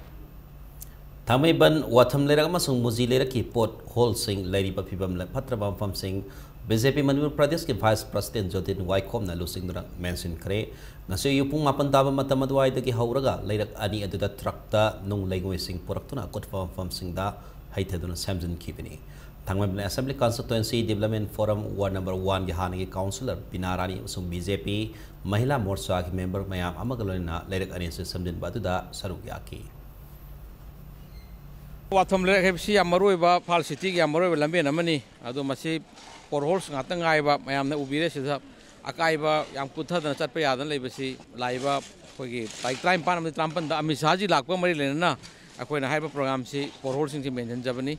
ꯊꯥꯡꯃꯩꯕꯟ ꯋꯥꯊꯝ ꯂꯩꯔꯛ ꯑꯃꯁꯨꯡ ꯃꯨꯖꯤ ꯂꯩꯔꯛꯀꯤ ꯄꯣꯠ ꯍꯣꯜꯁꯤꯡ ꯂꯩꯔꯤꯕ ꯐꯤꯕꯝ ꯐꯠꯇ꯭ꯔꯕ ꯃꯐꯝꯁꯤꯡ ꯕꯤ ꯖꯦ ꯄꯤ ꯃꯅꯤꯄꯨꯔ ꯄ꯭ꯔꯗꯦꯁꯀꯤ ꯚꯥꯏꯁ ꯄ꯭ꯔꯁꯤꯗꯦꯟ ꯖꯣꯇꯤꯟ ꯋꯥꯏꯈꯣꯝꯅ ꯂꯨꯆꯤꯡꯗꯨꯅ ꯃꯦꯟꯁꯤꯟꯈ꯭ꯔꯦ꯫ ꯉꯁꯤ ꯑꯌꯨꯛ ꯄꯨꯡ ꯃꯥꯄꯟ ꯇꯥꯕ ꯃꯇꯝ ꯑꯗꯨꯋꯥꯏꯗꯒꯤ ꯍꯧꯔꯒ ꯂꯩꯔꯛ ꯑꯅꯤ ꯑꯗꯨꯗ ꯇ꯭ꯔꯛꯇ ꯅꯨꯡ ꯂꯩꯉꯣꯏꯁꯤꯡ ꯄꯨꯔꯛꯇꯨꯅ ꯑꯀꯨꯠꯄ ꯃꯐꯝꯁꯤꯡꯗ ꯍꯩꯊꯗꯨꯅ ꯁꯦꯝꯖꯤꯟꯈꯤꯕꯅꯤ꯫ ꯊꯥꯡꯃꯩꯕꯟ Assembly Constituency Development Forum Ward number one ꯒꯤ ꯍꯥꯟꯅꯒꯤ councillor ꯕꯤꯅꯥ ꯔꯥꯅꯤ ꯑꯃꯁꯨꯡ ꯕꯤ ꯖꯦ ꯄꯤ ꯃꯍꯤꯂꯥ ꯃꯣꯔꯆꯥꯒꯤ member ꯃꯌꯥꯝ ꯑꯃꯒ ꯂꯣꯏꯅꯅ ꯂꯩꯔꯛ ꯑꯅꯤ ꯑꯁꯤ ꯁꯦꯝꯖꯤꯟꯕ ꯑꯗꯨꯗ ꯁꯔꯨꯛ ꯌꯥꯈꯤ꯫ ꯋꯥꯊꯝ ꯂꯩꯔꯛ ꯍꯥꯏꯕꯁꯤ ꯌꯥꯝ ꯃꯔꯨꯑꯣꯏꯕ ꯏꯝꯐꯥꯜ ꯁꯤꯇꯤꯒꯤ ꯌꯥꯝ ꯃꯔꯨꯑꯣꯏꯕ ꯂꯝꯕꯦꯟ ꯑꯃꯅꯤ꯫ ꯑꯗꯣ ꯃꯁꯤ ꯄꯣꯠꯍꯣꯜꯁ ꯉꯥꯛꯇ ꯉꯥꯏꯕ ꯃꯌꯥꯝꯅ ꯎꯕꯤꯔꯦ꯫ ꯁꯤꯗ ꯑꯀꯥꯏꯕ ꯌꯥꯝ ꯀꯨꯠꯊꯗꯅ ꯆꯠꯄ ꯌꯥꯗꯅ ꯂꯩꯕꯁꯤ ꯂꯥꯛꯏꯕ ꯑꯩꯈꯣꯏꯒꯤ ꯇꯥꯔꯤꯛ ꯇꯔꯥꯅꯤꯄꯥꯟ ꯑꯃꯗꯤ ꯇꯔꯥꯃꯥꯄꯟꯗ ꯑꯃꯤꯠ ꯁꯥꯍꯖꯤ ꯂꯥꯛꯄꯒ ꯃꯔꯤ ꯂꯩꯅꯅ ꯑꯩꯈꯣꯏꯅ ꯍꯥꯏꯔꯤꯕ ꯄ꯭ꯔꯣꯒ꯭ꯔꯥꯝꯁꯤ ꯄꯣꯠꯍꯣꯜꯁꯤꯡꯁꯤ ꯃꯦꯟꯁꯤꯟꯖꯕꯅꯤ꯫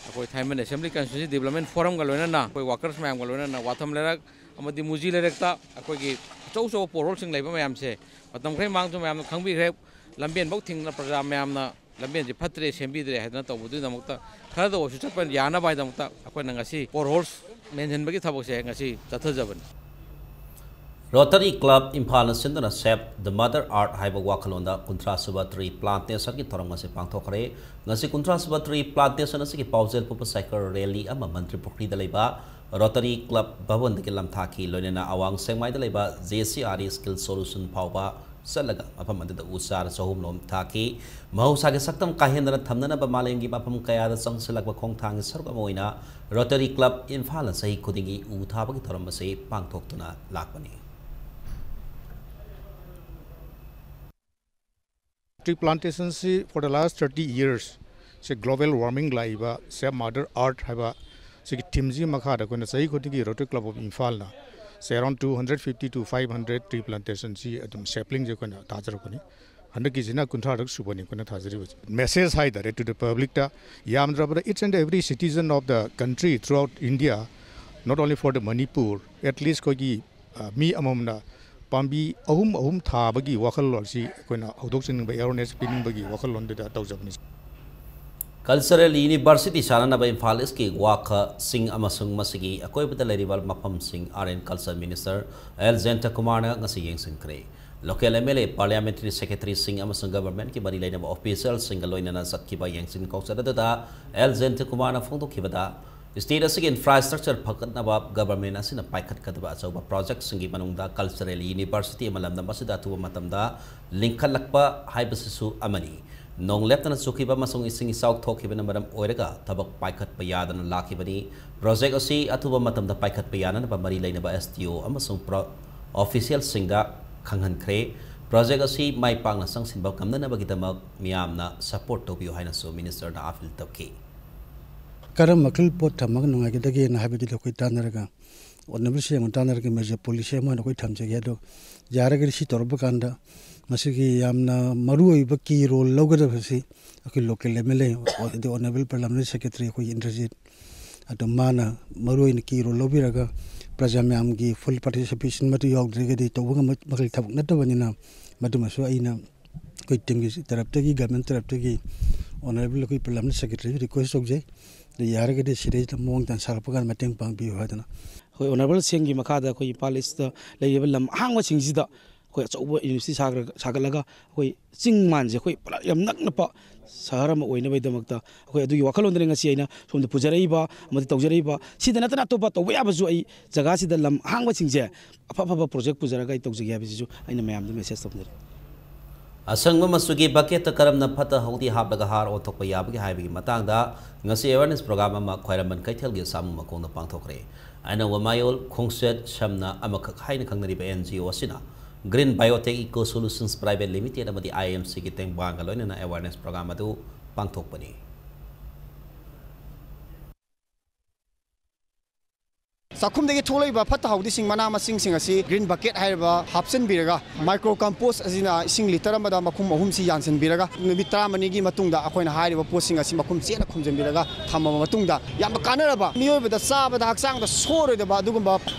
ꯑꯩꯈꯣꯏ ꯊꯥꯡꯃꯩꯕꯟ Assembly Constituency Development Forumꯒ ꯂꯣꯏꯅꯅ ꯑꯩꯈꯣꯏ workers ꯃꯌꯥꯝꯒ ꯂꯣꯏꯅꯅ ꯋꯥꯊꯝ ꯂꯩꯔꯛ ꯑꯃꯗꯤ ꯃꯨꯖꯤ ꯂꯩꯔꯛꯇ ꯑꯩꯈꯣꯏꯒꯤ ꯑꯆꯧ ꯑꯆꯧꯕ ꯄꯣꯠꯍꯣꯜꯁꯤꯡ ꯂꯩꯕ ꯃꯌꯥꯝꯁꯦ ꯃꯇꯝ ꯈꯔꯒꯤ ꯃꯃꯥꯡꯗꯁꯨ ꯃꯌꯥꯝꯅ ꯈꯪꯕꯤꯈ꯭ꯔꯦ꯫ ꯂꯝꯕꯦꯟꯐꯧ ꯊꯤꯡꯅ ꯄ꯭ꯔꯖꯥ ꯃꯌꯥꯝꯅ ꯂꯝꯕꯦꯟꯁꯤ ꯐꯠꯇ꯭ꯔꯦ, ꯁꯦꯝꯕꯤꯗ꯭ꯔꯦ ꯍꯥꯏꯗꯅ ꯇꯧꯕꯗꯨꯒꯤꯗꯃꯛꯇ ꯈꯔꯗ ꯑꯣꯏꯔꯁꯨ ꯆꯠꯄ ꯌꯥꯅꯕ ꯍꯥꯏꯗꯃꯛꯇ ꯑꯩꯈꯣꯏꯅ ꯉꯁꯤ ꯄꯣꯠꯍꯣꯜꯁ ꯃꯦꯟꯁꯤꯟꯕꯒꯤ ꯊꯕꯛꯁꯦ ꯉꯁꯤ ꯆꯠꯊꯖꯕꯅꯤ꯫ Rotary Club ꯏꯝꯐꯥꯜꯅ ꯁꯤꯟꯗꯨꯅ Save the Mother Earth ꯍꯥꯏꯕ ꯋꯥꯈꯜꯂꯣꯟꯗ ꯀꯨꯟꯊ꯭ꯔꯥ ꯁꯨꯕ tree plantationꯒꯤ ꯊꯧꯔꯝ ꯑꯁꯤ ꯄꯥꯡꯊꯣꯛꯈ꯭ꯔꯦ꯫ ꯉꯁꯤ ꯀꯨꯟꯊ꯭ꯔꯥ ꯁꯨꯕ tree plantation ꯑꯁꯤꯒꯤ ꯄꯥꯎꯖꯦꯜ ꯄꯨꯕ cycle rally ꯑꯃ ꯃꯟꯇ꯭ꯔꯤ ꯄꯨꯈ꯭ꯔꯤꯗ ꯂꯩꯕ Rotary Club ꯚꯕꯟꯗꯒꯤ ꯂꯝꯊꯥꯈꯤ꯫ ꯂꯣꯏꯅꯅ ꯑꯋꯥꯡ ꯁꯦꯛꯃꯥꯏꯗ ꯂꯩꯕ J C R E Skill Solution ꯐꯥꯎꯕ ꯆꯠꯂꯒ ꯃꯐꯝ ꯑꯗꯨꯗ ꯎ ꯆꯥꯔ ꯆꯍꯨꯝ ꯂꯣꯝ ꯊꯥꯈꯤ꯫ ꯃꯍꯧꯁꯥꯒꯤ ꯁꯛꯇꯝ ꯀꯥꯏꯍꯟꯗꯅ ꯊꯝꯅꯅꯕ ꯃꯥꯂꯦꯝꯒꯤ ꯃꯐꯝ ꯀꯌꯥꯗ ꯆꯪꯁꯤꯜꯂꯛꯄ ꯈꯣꯡꯊꯥꯡꯒꯤ ꯁꯔꯨꯛ ꯑꯃ ꯑꯣꯏꯅ Rotary Club ꯏꯝꯐꯥꯜꯅ ꯆꯍꯤ ꯈꯨꯗꯤꯡꯒꯤ ꯎ ꯊꯥꯕꯒꯤ ꯊꯧꯔꯝ ꯑꯁꯤ ꯄꯥꯡꯊꯣꯛꯇꯨꯅ ꯂꯥꯛꯄꯅꯤ꯫ Tree plantationꯁꯤ for the last thirty yearsꯁꯦ global warming ꯂꯥꯛꯏꯕ Save Mother Earth ꯍꯥꯏꯕ ꯁꯤꯒꯤ themeꯁꯤꯒꯤ ꯃꯈꯥꯗ ꯑꯩꯈꯣꯏꯅ ꯆꯍꯤ ꯈꯨꯗꯤꯡꯒꯤ Rotary Club of ꯏꯝꯐꯥꯜꯅ say around two hundred fifty to five hundred tree plantationꯁꯤ ꯑꯗꯨꯝ saplingꯁꯦ ꯑꯩꯈꯣꯏꯅ ꯊꯥꯖꯔꯛꯄꯅꯤ꯫ ꯍꯟꯗꯛꯀꯤꯁꯤꯅ ꯀꯨꯟꯊ꯭ꯔꯥꯔꯛ ꯁꯨꯕꯅꯤ ꯑꯩꯈꯣꯏꯅ ꯊꯥꯖꯔꯤꯕꯁꯤ꯫ Message ꯍꯥꯏ ꯇꯥꯔꯦ to the publicꯇ, ꯌꯥꯝꯗ꯭ꯔꯕꯗ each and every citizen of the country throughout India, not only for the Manipur, at least ꯑꯩꯈꯣꯏꯒꯤ ꯃꯤ ꯑꯃꯃꯝꯅ ꯄꯥꯝꯕꯤ ꯑꯍꯨꯝ ꯑꯍꯨꯝ ꯊꯥꯕꯒꯤ ꯋꯥꯈꯜꯂꯣꯟ ꯑꯁꯤ ꯑꯩꯈꯣꯏꯅ ꯍꯧꯗꯣꯛꯆꯅꯤꯡꯕ, awareness ꯄꯤꯅꯤꯡꯕꯒꯤ ꯋꯥꯈꯜꯂꯣꯟꯗꯨꯗ ꯇꯧꯖꯕꯅꯤ꯫ Cultural University ꯁꯥꯅꯅꯕ ꯏꯝꯐꯥꯜ ꯏꯁꯀꯤ ꯋꯥꯈꯁꯤꯡ ꯑꯃꯁꯨꯡ ꯃꯁꯤꯒꯤ ꯑꯀꯣꯏꯕꯗ ꯂꯩꯔꯤꯕ ꯃꯐꯝꯁꯤꯡ Art and Culture Minister L ꯖꯌꯟꯇꯀꯨꯃꯥꯔꯅ ꯉꯁꯤ ꯌꯦꯡꯁꯤꯟꯈ꯭ꯔꯦ꯫ Local M L A, Parliamentary Secretaryꯁꯤꯡ ꯑꯃꯁꯨꯡ governmentꯀꯤ ꯃꯔꯤ ꯂꯩꯅꯕ officialꯁꯤꯡꯒ ꯂꯣꯏꯅꯅ ꯆꯠꯈꯤꯕ ꯌꯦꯡꯁꯤꯟ ꯈꯣꯠꯆꯠ ꯑꯗꯨꯗ ꯑꯦꯜ ꯖꯌꯟꯇꯀꯨꯃꯥꯔꯅ ꯐꯣꯡꯗꯣꯛꯈꯤꯕꯗ, state ꯑꯁꯤꯒꯤ infrastructure ꯐꯒꯠꯅꯕ government ꯑꯁꯤꯅ ꯄꯥꯏꯈꯠꯀꯗꯕ ꯑꯆꯧꯕ projectꯁꯤꯡꯒꯤ ꯃꯅꯨꯡꯗ Cultural University ꯑꯃ ꯂꯝꯗꯝ ꯑꯁꯤꯗ ꯑꯊꯨꯕ ꯃꯇꯝꯗ ꯂꯤꯡꯈꯠꯂꯛꯄ ꯍꯥꯏꯕꯁꯤꯁꯨ ꯑꯃꯅꯤ꯫ ꯅꯣꯡ ꯂꯦꯞꯇꯅ ꯆꯨꯈꯤꯕ ꯑꯃꯁꯨꯡ ꯏꯁꯤꯡ ꯏꯆꯥꯎ ꯊꯣꯛꯈꯤꯕꯅ ꯃꯔꯝ ꯑꯣꯏꯔꯒ ꯊꯕꯛ ꯄꯥꯏꯈꯠꯄ ꯌꯥꯗꯅ ꯂꯥꯛꯈꯤꯕꯅꯤ꯫ Project ꯑꯁꯤ ꯑꯊꯨꯕ ꯃꯇꯝꯗ ꯄꯥꯏꯈꯠꯄ ꯌꯥꯅꯅꯕ ꯃꯔꯤ ꯂꯩꯅꯕ S D O ꯑꯃꯁꯨꯡ pro-, officialꯁꯤꯡꯗ ꯈꯪꯍꯟꯈ꯭ꯔꯦ꯫ Project ꯑꯁꯤ ꯃꯥꯏ ꯄꯥꯛꯅ ꯆꯪꯁꯤꯟꯕ ꯉꯝꯅꯅꯕꯒꯤꯗꯃꯛ ꯃꯤꯌꯥꯝꯅ support ꯇꯧꯕꯤꯌꯨ ꯍꯥꯏꯅꯁꯨ ministerꯅ appeal ꯇꯧꯈꯤ꯫ ꯀꯔꯝꯕ ꯃꯈꯜ ꯄꯣꯠ ꯊꯝꯃꯒ ꯅꯨꯡꯉꯥꯏꯒꯗꯒꯦꯅ ꯍꯥꯏꯕꯗꯨꯗ ꯑꯩꯈꯣꯏ ꯇꯥꯟꯅꯔꯒ, honourable CM ꯇꯥꯟꯅꯔꯒ major policy ꯑꯃ ꯑꯣꯏꯅ ꯑꯩꯈꯣꯏ ꯊꯝꯖꯒꯦ꯫ ꯑꯗꯣ ꯌꯥꯔꯒꯗꯤ ꯁꯤ ꯇꯧꯔꯛꯄ ꯀꯥꯟꯗ ꯃꯁꯤꯒꯤ ꯌꯥꯝꯅ ꯃꯔꯨꯑꯣꯏꯕ key role ꯂꯧꯒꯗꯕꯁꯤ ꯑꯩꯈꯣꯏ local M L A, ꯑꯗꯩ honourable parliamentary secretary ꯑꯩꯈꯣꯏ ꯏꯟꯗ꯭ꯔꯖꯤꯠ, ꯑꯗꯣ ꯃꯥꯅ ꯃꯔꯨꯑꯣꯏꯅ key role ꯂꯧꯕꯤꯔꯒ ꯄ꯭ꯔꯖꯥ ꯃꯌꯥꯝꯒꯤ full participation ꯃꯗꯨ ꯌꯥꯎꯗ꯭ꯔꯒꯗꯤ ꯇꯧꯕ ꯉꯝꯕ ꯃꯈꯩ ꯊꯕꯛ ꯅꯠꯇꯕꯅꯤꯅ, ꯃꯗꯨꯃꯁꯨ ꯑꯩꯅ ꯑꯩꯈꯣꯏ teamꯒꯤ ꯇꯔꯞꯇꯒꯤ, government ꯇꯔꯞꯇꯒꯤ honourable ꯑꯩꯈꯣꯏ parliamentary secretaryꯗ request ꯇꯧꯖꯩ꯫ ꯑꯗꯨ ꯌꯥꯔꯒꯗꯤ ꯁꯤꯗꯩꯗ ꯃꯑꯣꯡ ꯇꯥꯅ ꯁꯥꯒꯠꯄ ꯀꯥꯟꯗ ꯃꯇꯦꯡ ꯄꯥꯡꯕꯤꯌꯨ ꯍꯥꯏꯗꯅ꯫ ꯑꯩꯈꯣꯏ ꯑꯣꯅꯔꯦꯕꯜ ꯁꯤ ꯑꯦꯝꯒꯤ ꯃꯈꯥꯗ ꯑꯩꯈꯣꯏ ꯏꯝꯐꯥꯜ ꯏꯁꯇ ꯂꯩꯔꯤꯕ ꯂꯝ ꯑꯍꯥꯡꯕꯁꯤꯡꯁꯤꯗ ꯑꯩꯈꯣꯏ ꯑꯆꯧꯕ ꯌꯨꯅꯤꯚꯔꯁꯤꯇꯤ ꯁꯥꯒꯠꯂꯒ ꯑꯩꯈꯣꯏ ꯆꯤꯡ ꯃꯥꯟꯁꯦ ꯑꯩꯈꯣꯏ ꯄꯨꯔꯥ ꯌꯥꯝ ꯅꯛꯅꯕ ꯁꯍꯔ ꯑꯃ ꯑꯣꯏꯅꯕꯒꯤꯗꯃꯛꯇ ꯑꯩꯈꯣꯏ ꯑꯗꯨꯒꯤ ꯋꯥꯈꯜꯂꯣꯟꯗꯅꯤ ꯉꯁꯤ ꯑꯩꯅ ꯁꯣꯝꯗ ꯄꯨꯖꯔꯛꯏꯕ ꯑꯃꯗꯤ ꯇꯧꯖꯔꯛꯏꯕ꯫ ꯁꯤꯗ ꯅꯠꯇꯅ ꯑꯇꯣꯞꯄ ꯇꯧꯕ ꯌꯥꯕꯁꯨ ꯑꯩ ꯖꯒꯥꯁꯤꯗ ꯂꯝ ꯑꯍꯥꯡꯕꯁꯤꯡꯁꯦ ꯑꯐ ꯑꯐꯕ ꯄ꯭ꯔꯣꯖꯦꯛ ꯄꯨꯖꯔꯒ ꯑꯩ ꯇꯧꯖꯒꯦ ꯍꯥꯏꯕꯁꯤꯁꯨ ꯑꯩꯅ ꯃꯌꯥꯝꯗ ꯃꯦꯁꯦꯖ ꯇꯧꯖꯔꯤ꯫ ꯑꯁꯪꯕ ꯃꯆꯨꯒꯤ ꯕꯛꯀꯦꯠꯇ ꯀꯔꯝꯅ ꯐꯠꯇ ꯍꯥꯎꯗꯤ ꯍꯥꯞꯂꯒ ꯍꯥꯔ ꯑꯣꯟꯊꯣꯛꯄ ꯌꯥꯕꯒꯦ ꯍꯥꯏꯕꯒꯤ ꯃꯇꯥꯡꯗ ꯉꯁꯤ ꯑꯦꯋꯦꯔꯅꯦꯁ ꯄ꯭ꯔꯣꯒ꯭ꯔꯥꯝ ꯑꯃ ꯈ꯭ꯋꯥꯏꯔꯝꯕꯟ ꯀꯩꯊꯦꯜꯒꯤ ꯁꯥꯃꯨ ꯃꯈꯣꯡꯗ ꯄꯥꯡꯊꯣꯛꯈ꯭ꯔꯦ꯫ ꯑꯅꯧꯕ ꯃꯌꯣꯜ ꯈꯣꯡꯆꯠ ꯁꯝꯅ ꯑꯃꯈꯛ ꯍꯥꯏꯅ ꯈꯪꯅꯔꯤꯕ ꯑꯦꯟ ꯖꯤ ꯑꯣ ꯑꯁꯤꯅ green biotech eco solutions private limited ꯑꯃꯗꯤ ꯑꯥꯏ ꯑꯦꯝ ꯁꯤꯒꯤ ꯇꯦꯡꯕꯥꯡꯒ ꯂꯣꯏꯅꯅ ꯑꯦꯋꯦꯔꯅꯦꯁ ꯄ꯭ꯔꯣꯒ꯭ꯔꯥꯝ ꯑꯗꯨ ꯄꯥꯡꯊꯣꯛꯄꯅꯤ꯫ ꯆꯥꯛꯈꯨꯝꯗꯒꯤ ꯊꯣꯛꯂꯛꯏꯕ ꯐꯠꯇ ꯍꯥꯎꯗꯤꯁꯤꯡ, ꯃꯅꯥ ꯃꯁꯤꯡꯁꯤꯡ ꯑꯁꯤ ꯒ꯭ꯔꯤꯟ ꯕꯛꯀꯦꯠ ꯍꯥꯏꯔꯤꯕ ꯍꯥꯞꯆꯤꯟꯕꯤꯔꯒ, ꯃꯥꯏꯀ꯭ꯔꯣ ꯀꯝꯄꯣꯁ ꯑꯁꯤꯅ ꯏꯁꯤꯡ ꯂꯤꯇꯔ ꯑꯃꯗ ꯃꯈꯨꯝ ꯑꯍꯨꯝꯁꯤ ꯌꯥꯟꯁꯤꯟꯕꯤꯔꯒ, ꯅꯨꯃꯤꯠ ꯇꯔꯥꯃꯔꯤꯒꯤ ꯃꯇꯨꯡꯗ ꯑꯩꯈꯣꯏꯅ ꯍꯥꯏꯔꯤꯕ ꯄꯣꯠꯁꯤꯡ ꯑꯁꯤ ꯃꯈꯨꯝ ꯆꯦꯠꯅ ꯈꯨꯝꯖꯤꯟꯕꯤꯔꯒ ꯊꯝꯃꯕ ꯃꯇꯨꯡꯗ, ꯌꯥꯝꯅ ꯀꯥꯟꯅꯔꯕ, ꯃꯤꯑꯣꯏꯕꯗ ꯆꯥꯕꯗ ꯍꯛꯆꯥꯡꯗ ꯁꯣꯛꯑꯔꯣꯏꯗꯕ ꯑꯗꯨꯒꯨꯝꯕ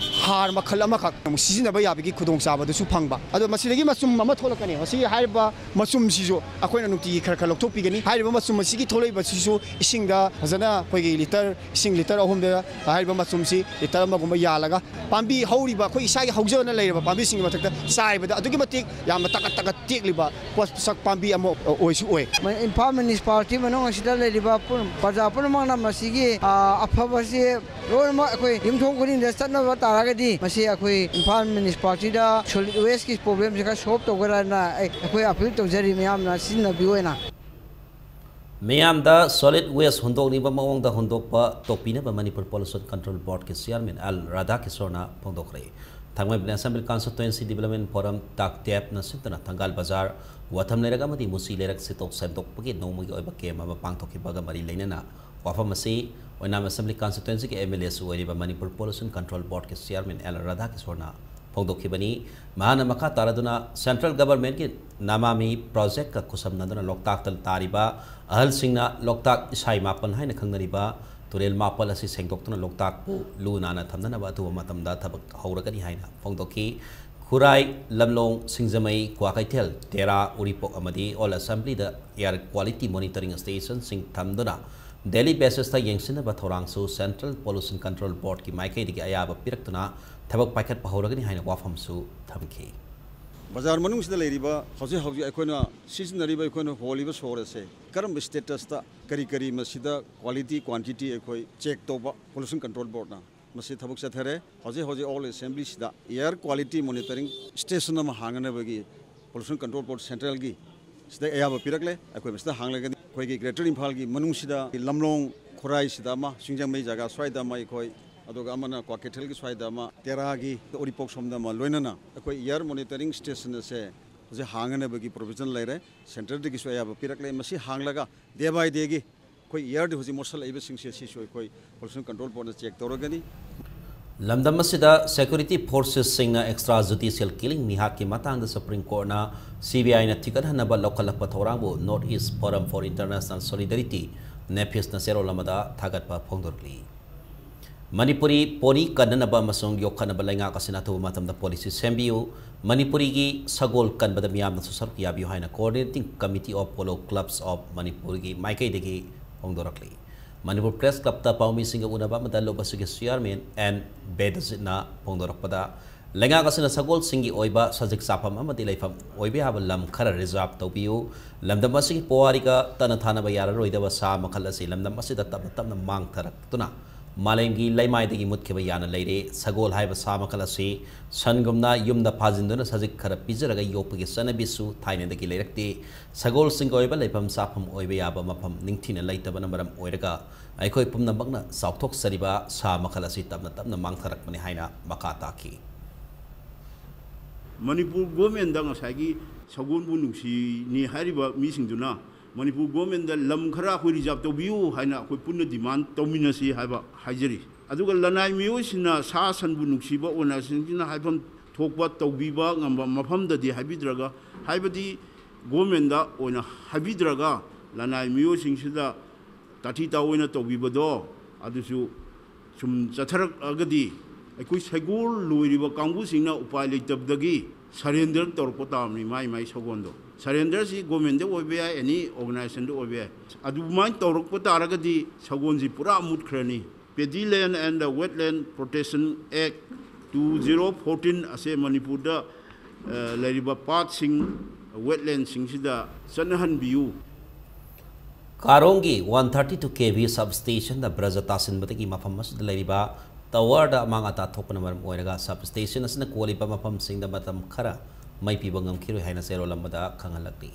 ꯍꯥꯔ ꯃꯈꯜ ꯑꯃꯈꯛ ꯑꯃꯨꯛ ꯁꯤꯖꯤꯟꯅꯕ ꯌꯥꯕꯒꯤ ꯈꯨꯗꯣꯡꯆꯥꯕꯗꯨꯁꯨ ꯐꯪꯕ꯫ ꯑꯗꯣ ꯃꯁꯤꯗꯒꯤ ꯃꯆꯨꯝ ꯑꯃ ꯊꯣꯛꯂꯛꯀꯅꯤ꯫ ꯃꯁꯤ ꯍꯥꯏꯔꯤꯕ ꯃꯆꯨꯝꯁꯤꯁꯨ ꯑꯩꯈꯣꯏꯅ ꯅꯨꯡꯇꯤꯒꯤ ꯈꯔ ꯈꯔ ꯂꯧꯊꯣꯛꯄꯤꯒꯅꯤ꯫ ꯍꯥꯏꯔꯤꯕ ꯃꯆꯨꯝ ꯑꯁꯤꯒꯤ ꯊꯣꯛꯂꯛꯏꯕꯁꯤꯁꯨ ꯏꯁꯤꯡꯗ ꯐꯖꯅ ꯑꯩꯈꯣꯏꯒꯤ ꯂꯤꯇꯔ, ꯏꯁꯤꯡ ꯂꯤꯇꯔ ꯑꯍꯨꯝꯗ ꯍꯥꯏꯔꯤꯕ ꯃꯆꯨꯝꯁꯤ ꯂꯤꯇꯔ ꯑꯃꯒꯨꯝꯕ ꯌꯥꯜꯂꯒ, ꯄꯥꯝꯕꯤ ꯍꯧꯔꯤꯕ ꯑꯩꯈꯣꯏ ꯏꯁꯥꯒꯤ ꯍꯧꯖꯅ ꯂꯩꯔꯕ ꯄꯥꯝꯕꯤꯁꯤꯡꯒꯤ ꯃꯊꯛꯇ ꯆꯥꯏꯕꯗ ꯑꯗꯨꯛꯀꯤ ꯃꯇꯤꯛ ꯌꯥꯝꯅ ꯇꯥꯒꯠ ꯇꯥꯒꯠ ꯇꯦꯛꯂꯤꯕ ꯄꯣꯠꯁꯛ ꯄꯥꯝꯕꯤ ꯑꯃ ꯑꯣꯏꯁꯨ ꯑꯣꯏ꯫ ꯃ-, ꯏꯝꯐꯥꯜ ꯃ꯭ꯌꯨꯅꯤꯁꯤꯄꯥꯂꯤꯇꯤ ꯃꯅꯨꯡ ꯑꯁꯤꯗ ꯂꯩꯔꯤꯕ ꯄꯨꯝ-, ꯄ꯭ꯔꯖꯥ ꯄꯨꯝꯅꯃꯛꯅ ꯃꯁꯤꯒꯤ, ꯑ, ꯑꯐꯕꯁꯤ ꯂꯣꯏꯅꯃꯛ ꯑꯩꯈꯣꯏ ꯌꯨꯝꯊꯣꯡ ꯈꯨꯗꯤꯡꯗ ꯆꯠꯅꯕ ꯇꯥꯔꯒꯗꯤ, ꯃꯁꯤ ꯑꯩꯈꯣꯏ ꯏꯝꯐꯥꯜ ꯃ꯭ꯌꯨꯅꯤꯁꯤꯄꯥꯂꯤꯇꯤꯗ ꯁꯣꯂꯤꯗ ꯋꯦꯁꯀꯤ ꯄ꯭ꯔꯣꯕ꯭ꯂꯦꯝꯁꯦ ꯈꯔ ꯁꯣꯜꯕ ꯇꯧꯒꯗ꯭ꯔꯥꯅ ꯑꯩ, ꯑꯩꯈꯣꯏ ꯑꯄꯤꯜ ꯇꯧꯖꯔꯤ ꯃꯌꯥꯝꯅ ꯁꯤꯖꯤꯟꯅꯕꯤꯌꯨ ꯍꯥꯏꯅ꯫ ꯃꯤꯌꯥꯝꯗ ꯁꯣꯂꯤꯗ ꯋꯦꯁ ꯍꯨꯟꯗꯣꯛꯂꯤꯕ ꯃꯑꯣꯡꯗ ꯍꯨꯟꯗꯣꯛꯄ ꯇꯣꯛꯄꯤꯅꯕ ꯃꯅꯤꯄꯨꯔ ꯄꯣꯂꯨꯁꯟ ꯀꯟꯇ꯭ꯔꯣꯜ ꯕꯣꯔꯗꯀꯤ ꯆꯤꯌꯥꯔꯃꯦꯟ ꯑꯦꯜ ꯔꯥꯙꯥꯀꯤꯁꯣꯔꯅ ꯐꯣꯡꯗꯣꯛꯈ꯭ꯔꯦ꯫ Thangmeiband assembly constituency development forum, ꯇꯥꯛꯇꯦꯞꯅ ꯁꯤꯟꯗꯨꯅ ꯊꯪꯒꯥꯜ ꯕꯖꯥꯔ, ꯋꯥꯊꯝ ꯂꯩꯔꯛ ꯑꯃꯗꯤ ꯃꯨꯁꯤ ꯂꯩꯔꯛ ꯁꯤꯠꯇꯣꯛ ꯁꯦꯡꯗꯣꯛꯄꯒꯤ ꯅꯣꯡꯃꯒꯤ ꯑꯣꯏꯕ ꯀꯦꯝ ꯑꯃ ꯄꯥꯡꯊꯣꯛꯈꯤꯕꯒ ꯃꯔꯤ ꯂꯩꯅꯅ ꯋꯥꯐꯝ ꯑꯁꯤ ꯑꯣꯏꯅꯥꯝ ꯑꯦꯁꯦꯝꯕ꯭ꯂꯤ ꯀꯟꯁꯇꯤꯇ꯭ꯋꯦꯟꯁꯤꯒꯤ ꯑꯦꯝ ꯑꯦꯜ ꯑꯦꯁꯨ ꯑꯣꯏꯔꯤꯕ ꯃꯅꯤꯄꯨꯔ ꯄꯣꯂꯨꯁꯟ ꯀꯟꯇ꯭ꯔꯣꯜ ꯕꯣꯔꯗꯀꯤ ꯆꯤꯌꯥꯔꯃꯦꯟ ꯑꯦꯜ ꯔꯥꯙꯥꯀꯤꯁꯣꯔꯅ ꯐꯣꯡꯗꯣꯛꯈꯤꯕꯅꯤ꯫ ꯃꯍꯥꯛꯅ ꯃꯈꯥ ꯇꯥꯔꯗꯨꯅ ꯁꯦꯟꯇ꯭ꯔꯦꯜ ꯒꯚꯔꯟꯃꯦꯟꯠꯀꯤ ꯅꯃꯥꯃꯤ ꯄ꯭ꯔꯣꯖꯦꯛꯠꯀ ꯈꯨꯠꯁꯝꯅꯗꯨꯅ ꯂꯣꯛꯇꯥꯛꯇ ꯇꯥꯔꯤꯕ ꯑꯍꯜꯁꯤꯡꯅ ꯂꯣꯛꯇꯥꯛ ꯏꯁꯥꯏ ꯃꯥꯄꯜ ꯍꯥꯏꯅ ꯈꯪꯅꯔꯤꯕ ꯇꯨꯔꯦꯜ ꯃꯥꯄꯜ ꯑꯁꯤ ꯁꯦꯡꯗꯣꯛꯇꯨꯅ ꯂꯣꯛꯇꯥꯛꯄꯨ ꯂꯨ ꯅꯥꯟꯅ ꯊꯝꯅꯅꯕ ꯑꯊꯨꯕ ꯃꯇꯝꯗ ꯊꯕꯛ ꯍꯧꯔꯒꯅꯤ ꯍꯥꯏꯅ ꯐꯣꯡꯗꯣꯛꯈꯤ꯫ ꯈꯨꯔꯥꯏ, ꯂꯝꯂꯣꯡ, ꯁꯤꯡꯖꯃꯩ, ꯀ꯭ꯋꯥꯀꯩꯊꯦꯜ, ꯇꯦꯔꯥ, ꯎꯔꯤꯄꯣꯛ ꯑꯃꯗꯤ ꯑꯣꯜ ꯑꯦꯁꯦꯝꯕ꯭ꯂꯤꯗ ꯑꯦꯌꯔ ꯀ꯭ꯋꯥꯂꯤꯇꯤ ꯃꯣꯅꯤꯇꯔꯤꯡ ꯁ꯭ꯇꯦꯁꯟꯁꯤꯡ ꯊꯝꯗꯨꯅ ꯗꯦꯂꯤ ꯕꯦꯁꯤꯁꯇ ꯌꯦꯡꯁꯤꯟꯅꯕ ꯊꯧꯔꯥꯡꯁꯨ ꯁꯦꯟꯇ꯭ꯔꯦꯜ ꯄꯣꯂꯨꯁꯟ ꯀꯟꯇ꯭ꯔꯣꯜ ꯕꯣꯔꯗꯀꯤ ꯃꯥꯏꯀꯩꯗꯒꯤ ꯑꯌꯥꯕ ꯄꯤꯔꯛꯇꯨꯅ ꯊꯕꯛ ꯄꯥꯏꯈꯠꯄ ꯍꯧꯔꯒꯅꯤ ꯍꯥꯏꯅ ꯋꯥꯐꯝꯁꯨ ꯊꯝꯈꯤ꯫ ꯕꯖꯥꯔ ꯃꯅꯨꯡꯁꯤꯗ ꯂꯩꯔꯤꯕ, ꯍꯧꯖꯤꯛ ꯍꯧꯖꯤꯛ ꯑꯩꯈꯣꯏꯅ ꯁꯤꯖꯤꯟꯅꯔꯤꯕ, ꯑꯩꯈꯣꯏꯅ ꯍꯣꯜꯂꯤꯕ ꯁꯣꯔ ꯑꯁꯦ ꯀꯔꯝꯕ ꯁ꯭ꯇꯦꯇꯁꯇ, ꯀꯔꯤ ꯀꯔꯤ ꯃꯁꯤꯗ ꯀ꯭ꯋꯥꯂꯤꯇꯤ, ꯀ꯭ꯋꯥꯟꯇꯤꯇꯤ ꯑꯩꯈꯣꯏ ꯆꯦꯛ ꯇꯧꯕ ꯄꯣꯂꯨꯁꯟ ꯀꯟꯇ꯭ꯔꯣꯜ ꯕꯣꯔꯗꯅ ꯃꯁꯤ ꯊꯕꯛ ꯆꯠꯊꯔꯦ꯫ ꯍꯧꯖꯤꯛ ꯍꯧꯖꯤꯛ ꯑꯣꯜ ꯑꯦꯁꯦꯝꯕ꯭ꯂꯤꯁꯤꯗ ꯏꯌꯔ ꯀ꯭ꯋꯥꯂꯤꯇꯤ ꯃꯣꯅꯤꯇꯔꯤꯡ ꯁ꯭ꯇꯦꯁꯟ ꯑꯃ ꯍꯥꯡꯅꯅꯕꯒꯤ ꯄꯣꯂꯨꯁꯟ ꯀꯟꯇ꯭ꯔꯣꯜ ꯕꯣꯔꯗ ꯁꯦꯟꯇ꯭ꯔꯦꯜꯒꯤ ꯁꯤꯗ ꯑꯌꯥꯕ ꯄꯤꯔꯛꯂꯦ꯫ ꯑꯩꯈꯣꯏ ꯃꯁꯤꯗ ꯍꯥꯡꯂꯒꯅꯤ꯫ ꯑꯩꯈꯣꯏꯒꯤ ꯒ꯭ꯔꯦꯇꯔ ꯏꯝꯐꯥꯜꯒꯤ ꯃꯅꯨꯡꯁꯤꯗ ꯂꯝꯂꯣꯡ ꯈꯨꯔꯥꯏꯁꯤꯗ ꯑꯃ, ꯁꯤꯡꯖꯃꯩ ꯖꯒꯥ ꯁ꯭ꯋꯥꯏꯗ ꯑꯃ ꯑꯩꯈꯣꯏ, ꯑꯗꯨꯒ ꯑꯃꯅ ꯀ꯭ꯋꯥꯀꯩꯊꯦꯜꯒꯤ ꯁ꯭ꯋꯥꯏꯗ ꯑꯃ, ꯇꯦꯔꯥꯒꯤ ꯎꯔꯤꯄꯣꯛ ꯁꯣꯝꯗ ꯑꯃ, ꯂꯣꯏꯅꯅ ꯑꯩꯈꯣꯏ ꯏꯌꯔ ꯃꯣꯅꯤꯇꯔꯤꯡ ꯁ꯭ꯇꯦꯁꯟ ꯑꯁꯦ ꯍꯧꯖꯤꯛ ꯍꯥꯡꯅꯅꯕꯒꯤ ꯄ꯭ꯔꯣꯚꯤꯖꯟ ꯂꯩꯔꯦ꯫ ꯁꯦꯟꯇ꯭ꯔꯦꯜꯗꯒꯤꯁꯨ ꯑꯌꯥꯕ ꯄꯤꯔꯛꯂꯦ꯫ ꯃꯁꯤ ꯍꯥꯡꯂꯒ ꯗꯦ ꯕꯥꯏ ꯗꯦꯒꯤ ꯑꯩꯈꯣꯏ ꯏꯌꯔꯗ ꯍꯧꯖꯤꯛ ꯃꯣꯠꯁꯜꯂꯛꯏꯕꯁꯤꯡꯁꯦ ꯁꯤꯁꯨ ꯑꯩꯈꯣꯏ ꯄꯣꯂꯨꯁꯟ ꯀꯟꯇ꯭ꯔꯣꯜ ꯕꯣꯔꯗꯅ ꯆꯦꯛ ꯇꯧꯔꯒꯅꯤ꯫ ꯂꯝꯗꯝ ꯑꯁꯤꯗ ꯁꯦꯀ꯭ꯌꯨꯔꯤꯇꯤ ꯐꯣꯔꯁꯦꯁꯁꯤꯡꯅ ꯑꯦꯛꯁꯇ꯭ꯔꯥ ꯖꯨꯗꯤꯁꯤꯌꯦꯜ ꯀꯤꯂꯤꯡ ꯃꯤꯍꯥꯠꯀꯤ ꯃꯇꯥꯡꯗ ꯁꯨꯄ꯭ꯔꯤꯝ ꯀꯣꯔꯠꯅ ꯁꯤ ꯕꯤ ꯑꯥꯏꯅ ꯊꯤꯒꯠꯍꯟꯅꯕ ꯂꯧꯈꯠꯂꯛꯄ ꯊꯧꯔꯥꯡꯕꯨ north east forum for international solidarity, ꯅꯦꯐꯤꯁꯅ ꯆꯦꯔꯣꯜ ꯑꯃꯗ ꯊꯥꯒꯠꯄ ꯐꯣꯡꯗꯣꯔꯛꯂꯤ꯫ ꯃꯅꯤꯄꯨꯔꯤ ꯄꯣꯅꯤ ꯀꯟꯅꯅꯕ ꯑꯃꯁꯨꯡ ꯌꯣꯛꯈꯠꯅꯕ ꯂꯩꯉꯥꯛ ꯑꯁꯤꯅ ꯑꯊꯨꯕ ꯃꯇꯝꯗ ꯄꯣꯂꯤꯁꯤ ꯁꯦꯝꯕꯤꯌꯨ꯫ ꯃꯅꯤꯄꯨꯔꯤꯒꯤ ꯁꯒꯣꯜ ꯀꯟꯕꯗ ꯃꯤꯌꯥꯝꯅꯁꯨ ꯁꯔꯨꯛ ꯌꯥꯕꯤꯌꯨ ꯍꯥꯏꯅ Coordinating Committee of Polo Clubs of ꯃꯅꯤꯄꯨꯔꯒꯤ ꯃꯥꯏꯀꯩꯗꯒꯤ ꯐꯣꯡꯗꯣꯔꯛꯂꯤ꯫ ꯃꯅꯤꯄꯨꯔ ꯄ꯭ꯔꯦꯁ ꯀ꯭ꯂꯕꯇ ꯄꯥꯎꯃꯤꯁꯤꯡꯒ ꯎꯅꯕ ꯑꯃꯗ ꯂꯨꯞ ꯑꯁꯤꯒꯤ ꯆꯤꯌꯥꯔꯃꯦꯟ ꯑꯦꯟ ꯕꯦꯗꯖꯤꯠꯅ ꯐꯣꯡꯗꯣꯔꯛꯄꯗ, ꯂꯩꯉꯥꯛ ꯑꯁꯤꯅ ꯁꯒꯣꯜꯁꯤꯡꯒꯤ ꯑꯣꯏꯕ ꯁꯖꯤꯛ ꯆꯥꯐꯝ ꯑꯃꯗꯤ ꯂꯩꯐꯝ ꯑꯣꯏꯕ ꯌꯥꯕ ꯂꯝ ꯈꯔ ꯔꯤꯖꯥꯔꯚ ꯇꯧꯕꯤꯌꯨ꯫ ꯂꯝꯗꯝ ꯑꯁꯤꯒꯤ ꯄꯨꯋꯥꯔꯤꯒ ꯇꯠꯅ ꯊꯥꯅꯕ ꯌꯥꯔꯔꯣꯏꯗꯕ ꯁꯥ ꯃꯈꯜ ꯑꯁꯤ ꯂꯝꯗꯝ ꯑꯁꯤꯗ ꯇꯞꯅ ꯇꯞꯅ ꯃꯥꯡꯊꯔꯛꯇꯨꯅ ꯃꯥꯂꯦꯝꯒꯤ ꯂꯩꯃꯥꯏꯗꯒꯤ ꯃꯨꯠꯈꯤꯕ ꯌꯥꯅ ꯂꯩꯔꯦ꯫ ꯁꯒꯣꯜ ꯍꯥꯏꯕ ꯁꯥ ꯃꯈꯜ ꯑꯁꯤ ꯁꯟꯒꯨꯝꯅ ꯌꯨꯝꯗ ꯐꯥꯖꯤꯟꯗꯨꯅ ꯁꯖꯤꯛ ꯈꯔ ꯄꯤꯖꯔꯒ ꯌꯣꯛꯄꯒꯤ ꯆꯠꯅꯕꯤꯁꯨ ꯊꯥꯏꯅꯗꯒꯤ ꯂꯩꯔꯛꯇꯦ꯫ ꯁꯒꯣꯜꯁꯤꯡꯒꯤ ꯑꯣꯏꯕ ꯂꯩꯐꯝ ꯆꯥꯐꯝ ꯑꯣꯏꯕ ꯌꯥꯕ ꯃꯐꯝ ꯅꯤꯡꯊꯤꯅ ꯂꯩꯇꯕꯅ ꯃꯔꯝ ꯑꯣꯏꯔꯒ ꯑꯩꯈꯣꯏ ꯄꯨꯝꯅꯃꯛꯅ ꯆꯥꯎꯊꯣꯛꯆꯔꯤꯕ ꯁꯥ ꯃꯈꯜ ꯑꯁꯤ ꯇꯞꯅ ꯇꯞꯅ ꯃꯥꯡꯊꯔꯛꯄꯅꯤ ꯍꯥꯏꯅ ꯃꯈꯥ ꯇꯥꯈꯤ꯫ ꯃꯅꯤꯄꯨꯔ ꯒꯣꯔꯃꯦꯟꯗ ꯉꯁꯥꯏꯒꯤ ꯁꯒꯣꯜꯕꯨ ꯅꯨꯡꯁꯤꯅꯤ ꯍꯥꯏꯔꯤꯕ ꯃꯤꯁꯤꯡꯗꯨꯅ ꯃꯅꯤꯄꯨꯔ ꯒꯣꯔꯃꯦꯟꯗ ꯂꯝ ꯈꯔ ꯑꯩꯈꯣꯏ ꯔꯤꯖꯥꯔꯚ ꯇꯧꯕꯤꯌꯨ ꯍꯥꯏꯅ ꯑꯩꯈꯣꯏ ꯄꯨꯟꯅ ꯗꯤꯃꯥꯟ ꯇꯧꯃꯤꯟꯅꯁꯤ ꯍꯥꯏꯕ ꯍꯥꯏꯖꯔꯤ꯫ ꯑꯗꯨꯒ ꯂꯅꯥꯏ ꯃꯤꯑꯣꯏꯁꯤꯡꯅ ꯁꯥ ꯁꯟꯕꯨ ꯅꯨꯡꯁꯤꯕ ꯑꯣꯏꯅꯁꯤꯡꯁꯤꯅ ꯍꯥꯏꯐꯝ ꯊꯣꯛꯄ ꯇꯧꯕꯤꯕ ꯉꯝꯕ ꯃꯐꯝꯗꯗꯤ ꯍꯥꯏꯕꯤꯗ꯭ꯔꯒ, ꯍꯥꯏꯕꯗꯤ ꯒꯣꯔꯃꯦꯟꯗ ꯑꯣꯏꯅ ꯍꯥꯏꯕꯤꯗ꯭ꯔꯒ ꯂꯅꯥꯏ ꯃꯤꯑꯣꯏꯁꯤꯡꯁꯤꯗ ꯇꯥꯊꯤ ꯇꯥꯑꯣꯏꯅ ꯇꯧꯕꯤꯕꯗꯣ ꯑꯗꯨꯁꯨ ꯁꯨꯝ ꯆꯠꯊꯔꯛꯑꯒꯗꯤ ꯑꯩꯈꯣꯏ ꯁꯒꯣꯜ ꯂꯣꯏꯔꯤꯕ ꯀꯥꯡꯕꯨꯁꯤꯡꯅ ꯎꯄꯥꯏ ꯂꯩꯇꯕꯗꯒꯤ ꯁꯔꯦꯟꯗꯔ ꯇꯧꯔꯛꯄ ꯇꯥꯕꯅꯤ꯫ ꯃꯥꯏ ꯃꯥꯏ ꯁꯒꯣꯜꯗꯣ, ꯁꯔꯦꯟꯗꯔꯁꯤ ꯒꯣꯔꯃꯦꯟꯗ ꯑꯣꯏꯕ ꯌꯥꯏ, ꯑꯦꯅꯤ ꯑꯣꯔꯒꯅꯥꯏꯖꯦꯁꯟꯗ ꯑꯣꯏꯕ ꯌꯥꯏ꯫ ꯑꯗꯨꯃꯥꯏꯅ ꯇꯧꯔꯛꯄ ꯇꯥꯔꯒꯗꯤ ꯁꯒꯣꯜꯁꯤ ꯄꯨꯔꯥ ꯃꯨꯠꯈ꯭ꯔꯅꯤ꯫ Paddy Land and Wetland Protection Act two zero fourteen ꯑꯁꯦ ꯃꯅꯤꯄꯨꯔꯗ ꯂꯩꯔꯤꯕ ꯄꯥꯠꯁꯤꯡ, ꯋꯦꯠꯂꯦꯟꯁꯤꯡꯁꯤꯗ ꯆꯠꯅꯍꯟꯕꯤꯌꯨ꯫ ꯀꯥꯔꯣꯡꯒꯤ one thirty two K V substationꯗ ꯕ꯭ꯔꯖ ꯇꯥꯁꯤꯟꯕꯗꯒꯤ ꯃꯐꯝ ꯑꯁꯤꯗ ꯂꯩꯔꯤꯕ ꯇꯋꯔꯗ ꯑꯃꯥꯡ ꯑꯇꯥ ꯊꯣꯛꯄꯅ ꯃꯔꯝ ꯑꯣꯏꯔꯒ substation ꯑꯁꯤꯅ ꯀꯣꯜꯂꯤꯕ ꯃꯐꯝꯁꯤꯡꯗ ꯃꯇꯝ ꯈꯔ ꯃꯩ ꯄꯤꯕ ꯉꯝꯈꯤꯔꯣꯏ ꯍꯥꯏꯅ ꯆꯦꯔꯣꯜ ꯑꯃꯗ ꯈꯪꯍꯜꯂꯛꯂꯤ꯫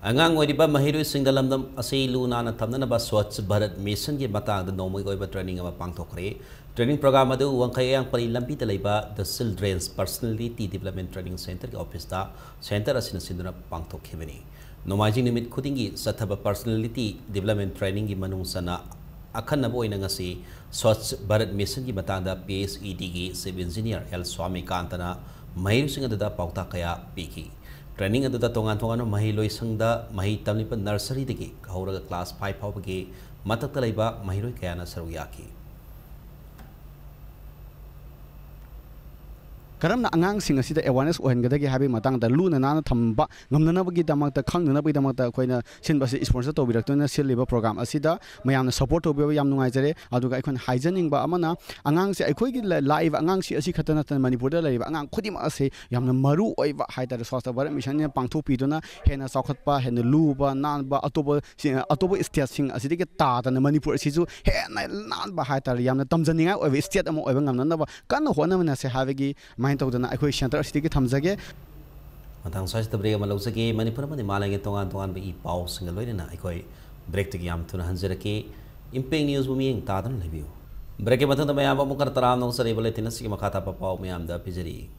ꯑꯉꯥꯡ ꯑꯣꯏꯔꯤꯕ ꯃꯍꯩꯔꯣꯏꯁꯤꯡꯗ ꯂꯝꯗꯝ ꯑꯁꯤ ꯂꯨ ꯅꯥꯟꯅ ꯊꯝꯅꯅꯕ Swachh Bharat Missionꯒꯤ ꯃꯇꯥꯡꯗ ꯅꯣꯡꯃꯒꯤ ꯑꯣꯏꯕ training ꯑꯃ ꯄꯥꯡꯊꯣꯛꯈ꯭ꯔꯦ꯫ Training program ꯑꯗꯨ ꯋꯥꯡꯈꯩ ꯑꯌꯥꯡꯄꯜꯂꯤ ꯂꯝꯕꯤꯗ ꯂꯩꯕ The Children's Personality Development Training Centreꯒꯤ officeꯇ centre ꯑꯁꯤꯅ ꯁꯤꯟꯗꯨꯅ ꯄꯥꯡꯊꯣꯛꯈꯤꯕꯅꯤ꯫ ꯅꯣꯡꯃꯥꯏꯖꯤꯡ ꯅꯨꯃꯤꯠ ꯈꯨꯗꯤꯡꯒꯤ ꯆꯠꯊꯕ personality development trainingꯒꯤ ꯃꯅꯨꯡ ꯆꯟꯅ ꯑꯈꯟꯅꯕ ꯑꯣꯏꯅ ꯉꯁꯤ Swachh Bharat Missionꯒꯤ ꯃꯇꯥꯡꯗ PHEDꯒꯤ Chief Engineer L ꯁ꯭ꯋꯥꯃꯤꯀꯥꯟꯇꯅ ꯃꯍꯩꯔꯣꯏꯁꯤꯡ ꯑꯗꯨꯗ ꯄꯥꯎꯇꯥꯛ ꯀꯌꯥ ꯄꯤꯈꯤ꯫ Training ꯑꯗꯨꯗ ꯇꯣꯉꯥꯟ ꯇꯣꯉꯥꯟꯕ ꯃꯍꯩꯂꯣꯏꯁꯪꯗ ꯃꯍꯩ ꯇꯝꯂꯤꯕ nurseryꯗꯒꯤ ꯍꯧꯔꯒ class five ꯐꯥꯎꯕꯒꯤ ꯃꯊꯛꯇ ꯂꯩꯕ ꯃꯍꯩꯔꯣꯏ ꯀꯌꯥꯅ ꯁꯔꯨꯛ ꯌꯥꯈꯤ꯫ ꯀꯔꯝꯅ ꯑꯉꯥꯡꯁꯤꯡ ꯑꯁꯤꯗ awareness ꯑꯣꯏꯍꯟꯒꯗꯒꯦ ꯍꯥꯏꯕꯒꯤ ꯃꯇꯥꯡꯗ ꯂꯨꯅ ꯅꯥꯟꯅ ꯊꯝꯕ ꯉꯝꯅꯅꯕꯒꯤꯗꯃꯛꯇ, ꯈꯪꯅꯅꯕꯒꯤꯗꯃꯛꯇ ꯑꯩꯈꯣꯏꯅ ꯁꯤꯟꯕ ꯑꯁꯤ sponsor ꯇꯧꯕꯤꯔꯛꯇꯨꯅ ꯁꯤꯜꯂꯤꯕ program ꯑꯁꯤꯗ ꯃꯌꯥꯝꯅ support ꯇꯧꯕꯤꯕ ꯌꯥꯝ ꯅꯨꯡꯉꯥꯏꯖꯔꯦ꯫ ꯑꯗꯨꯒ ꯑꯩꯈꯣꯏꯅ ꯍꯥꯏꯖꯅꯤꯡꯕ ꯑꯃꯅ, ꯑꯉꯥꯡꯁꯦ, ꯑꯩꯈꯣꯏꯒꯤ ꯂ-, ꯂꯥꯛꯏꯕ ꯑꯉꯥꯡꯁꯤ ꯑꯁꯤ ꯈꯛꯇ ꯅꯠꯇꯅ ꯃꯅꯤꯄꯨꯔꯗ ꯂꯩꯔꯤꯕ ꯑꯉꯥꯡ ꯈꯨꯗꯤꯡꯃꯛ ꯑꯁꯤ ꯌꯥꯝꯅ ꯃꯔꯨ ꯑꯣꯏꯕ ꯍꯥꯏꯇꯥꯔꯦ, Swachh Bharat Missionꯅ ꯄꯥꯡꯊꯣꯛꯄꯤꯗꯨꯅ ꯍꯦꯟꯅ ꯆꯥꯎꯈꯠꯄ, ꯍꯦꯟꯅ ꯂꯨꯕ ꯅꯥꯟꯕ, ꯑꯇꯣꯞꯄ ꯁꯤ-, ꯑꯇꯣꯞꯄ stateꯁꯤꯡ ꯑꯁꯤꯗꯒꯤ ꯇꯥꯗꯅ ꯃꯅꯤꯄꯨꯔ ꯑꯁꯤꯁꯨ ꯍꯦꯟꯅ ꯅꯥꯟꯕ ꯍꯥꯏꯇꯥꯔꯦ, ꯌꯥꯝꯅ ꯇꯝꯖꯅꯤꯡꯉꯥꯏ ꯑꯣꯏꯕ state ꯑꯃ ꯑꯣꯏꯕ ꯉꯝꯅꯅꯕ ꯀꯟꯅ ꯍꯣꯠꯅꯃꯤꯟꯅꯁꯦ ꯍꯥꯏꯕꯒꯤ ꯃꯥꯏꯅ ꯇꯧꯗꯅ ꯑꯩꯈꯣꯏ centre ꯑꯁꯤꯗꯒꯤ ꯊꯝꯖꯒꯦ꯫ ꯃꯇꯥꯡ ꯁ꯭ꯋꯥꯏꯁꯤꯗ break ꯑꯃ ꯂꯧꯖꯒꯦ꯫ ꯃꯅꯤꯄꯨꯔ ꯑꯃꯗꯤ ꯃꯥꯂꯦꯝꯒꯤ ꯇꯣꯉꯥꯟ ꯇꯣꯉꯥꯟꯕ ꯏ ꯄꯥꯎꯁꯤꯡꯒ ꯂꯣꯏꯅꯅ ꯑꯩꯈꯣꯏ breakꯇꯒꯤ ꯌꯥꯝ ꯊꯨꯅ ꯍꯟꯖꯔꯛꯀꯦ꯫ Impact Newsꯕꯨ ꯃꯤꯠꯌꯦꯡ ꯇꯥꯗꯨꯅ ꯂꯩꯕꯤꯌꯨ꯫ Breakꯀꯤ ꯃꯇꯨꯡꯗ ꯃꯌꯥꯝ ꯑꯃꯨꯛ ꯈꯔ ꯇꯔꯥꯝꯅ ꯑꯣꯛꯆꯔꯤꯕ ꯂꯩꯇꯦꯡ ꯑꯁꯤꯒꯤ ꯃꯈꯥ ꯇꯥꯕ ꯄꯥꯎ ꯃꯌꯥꯝꯗ ꯄꯤꯖꯔꯤ꯫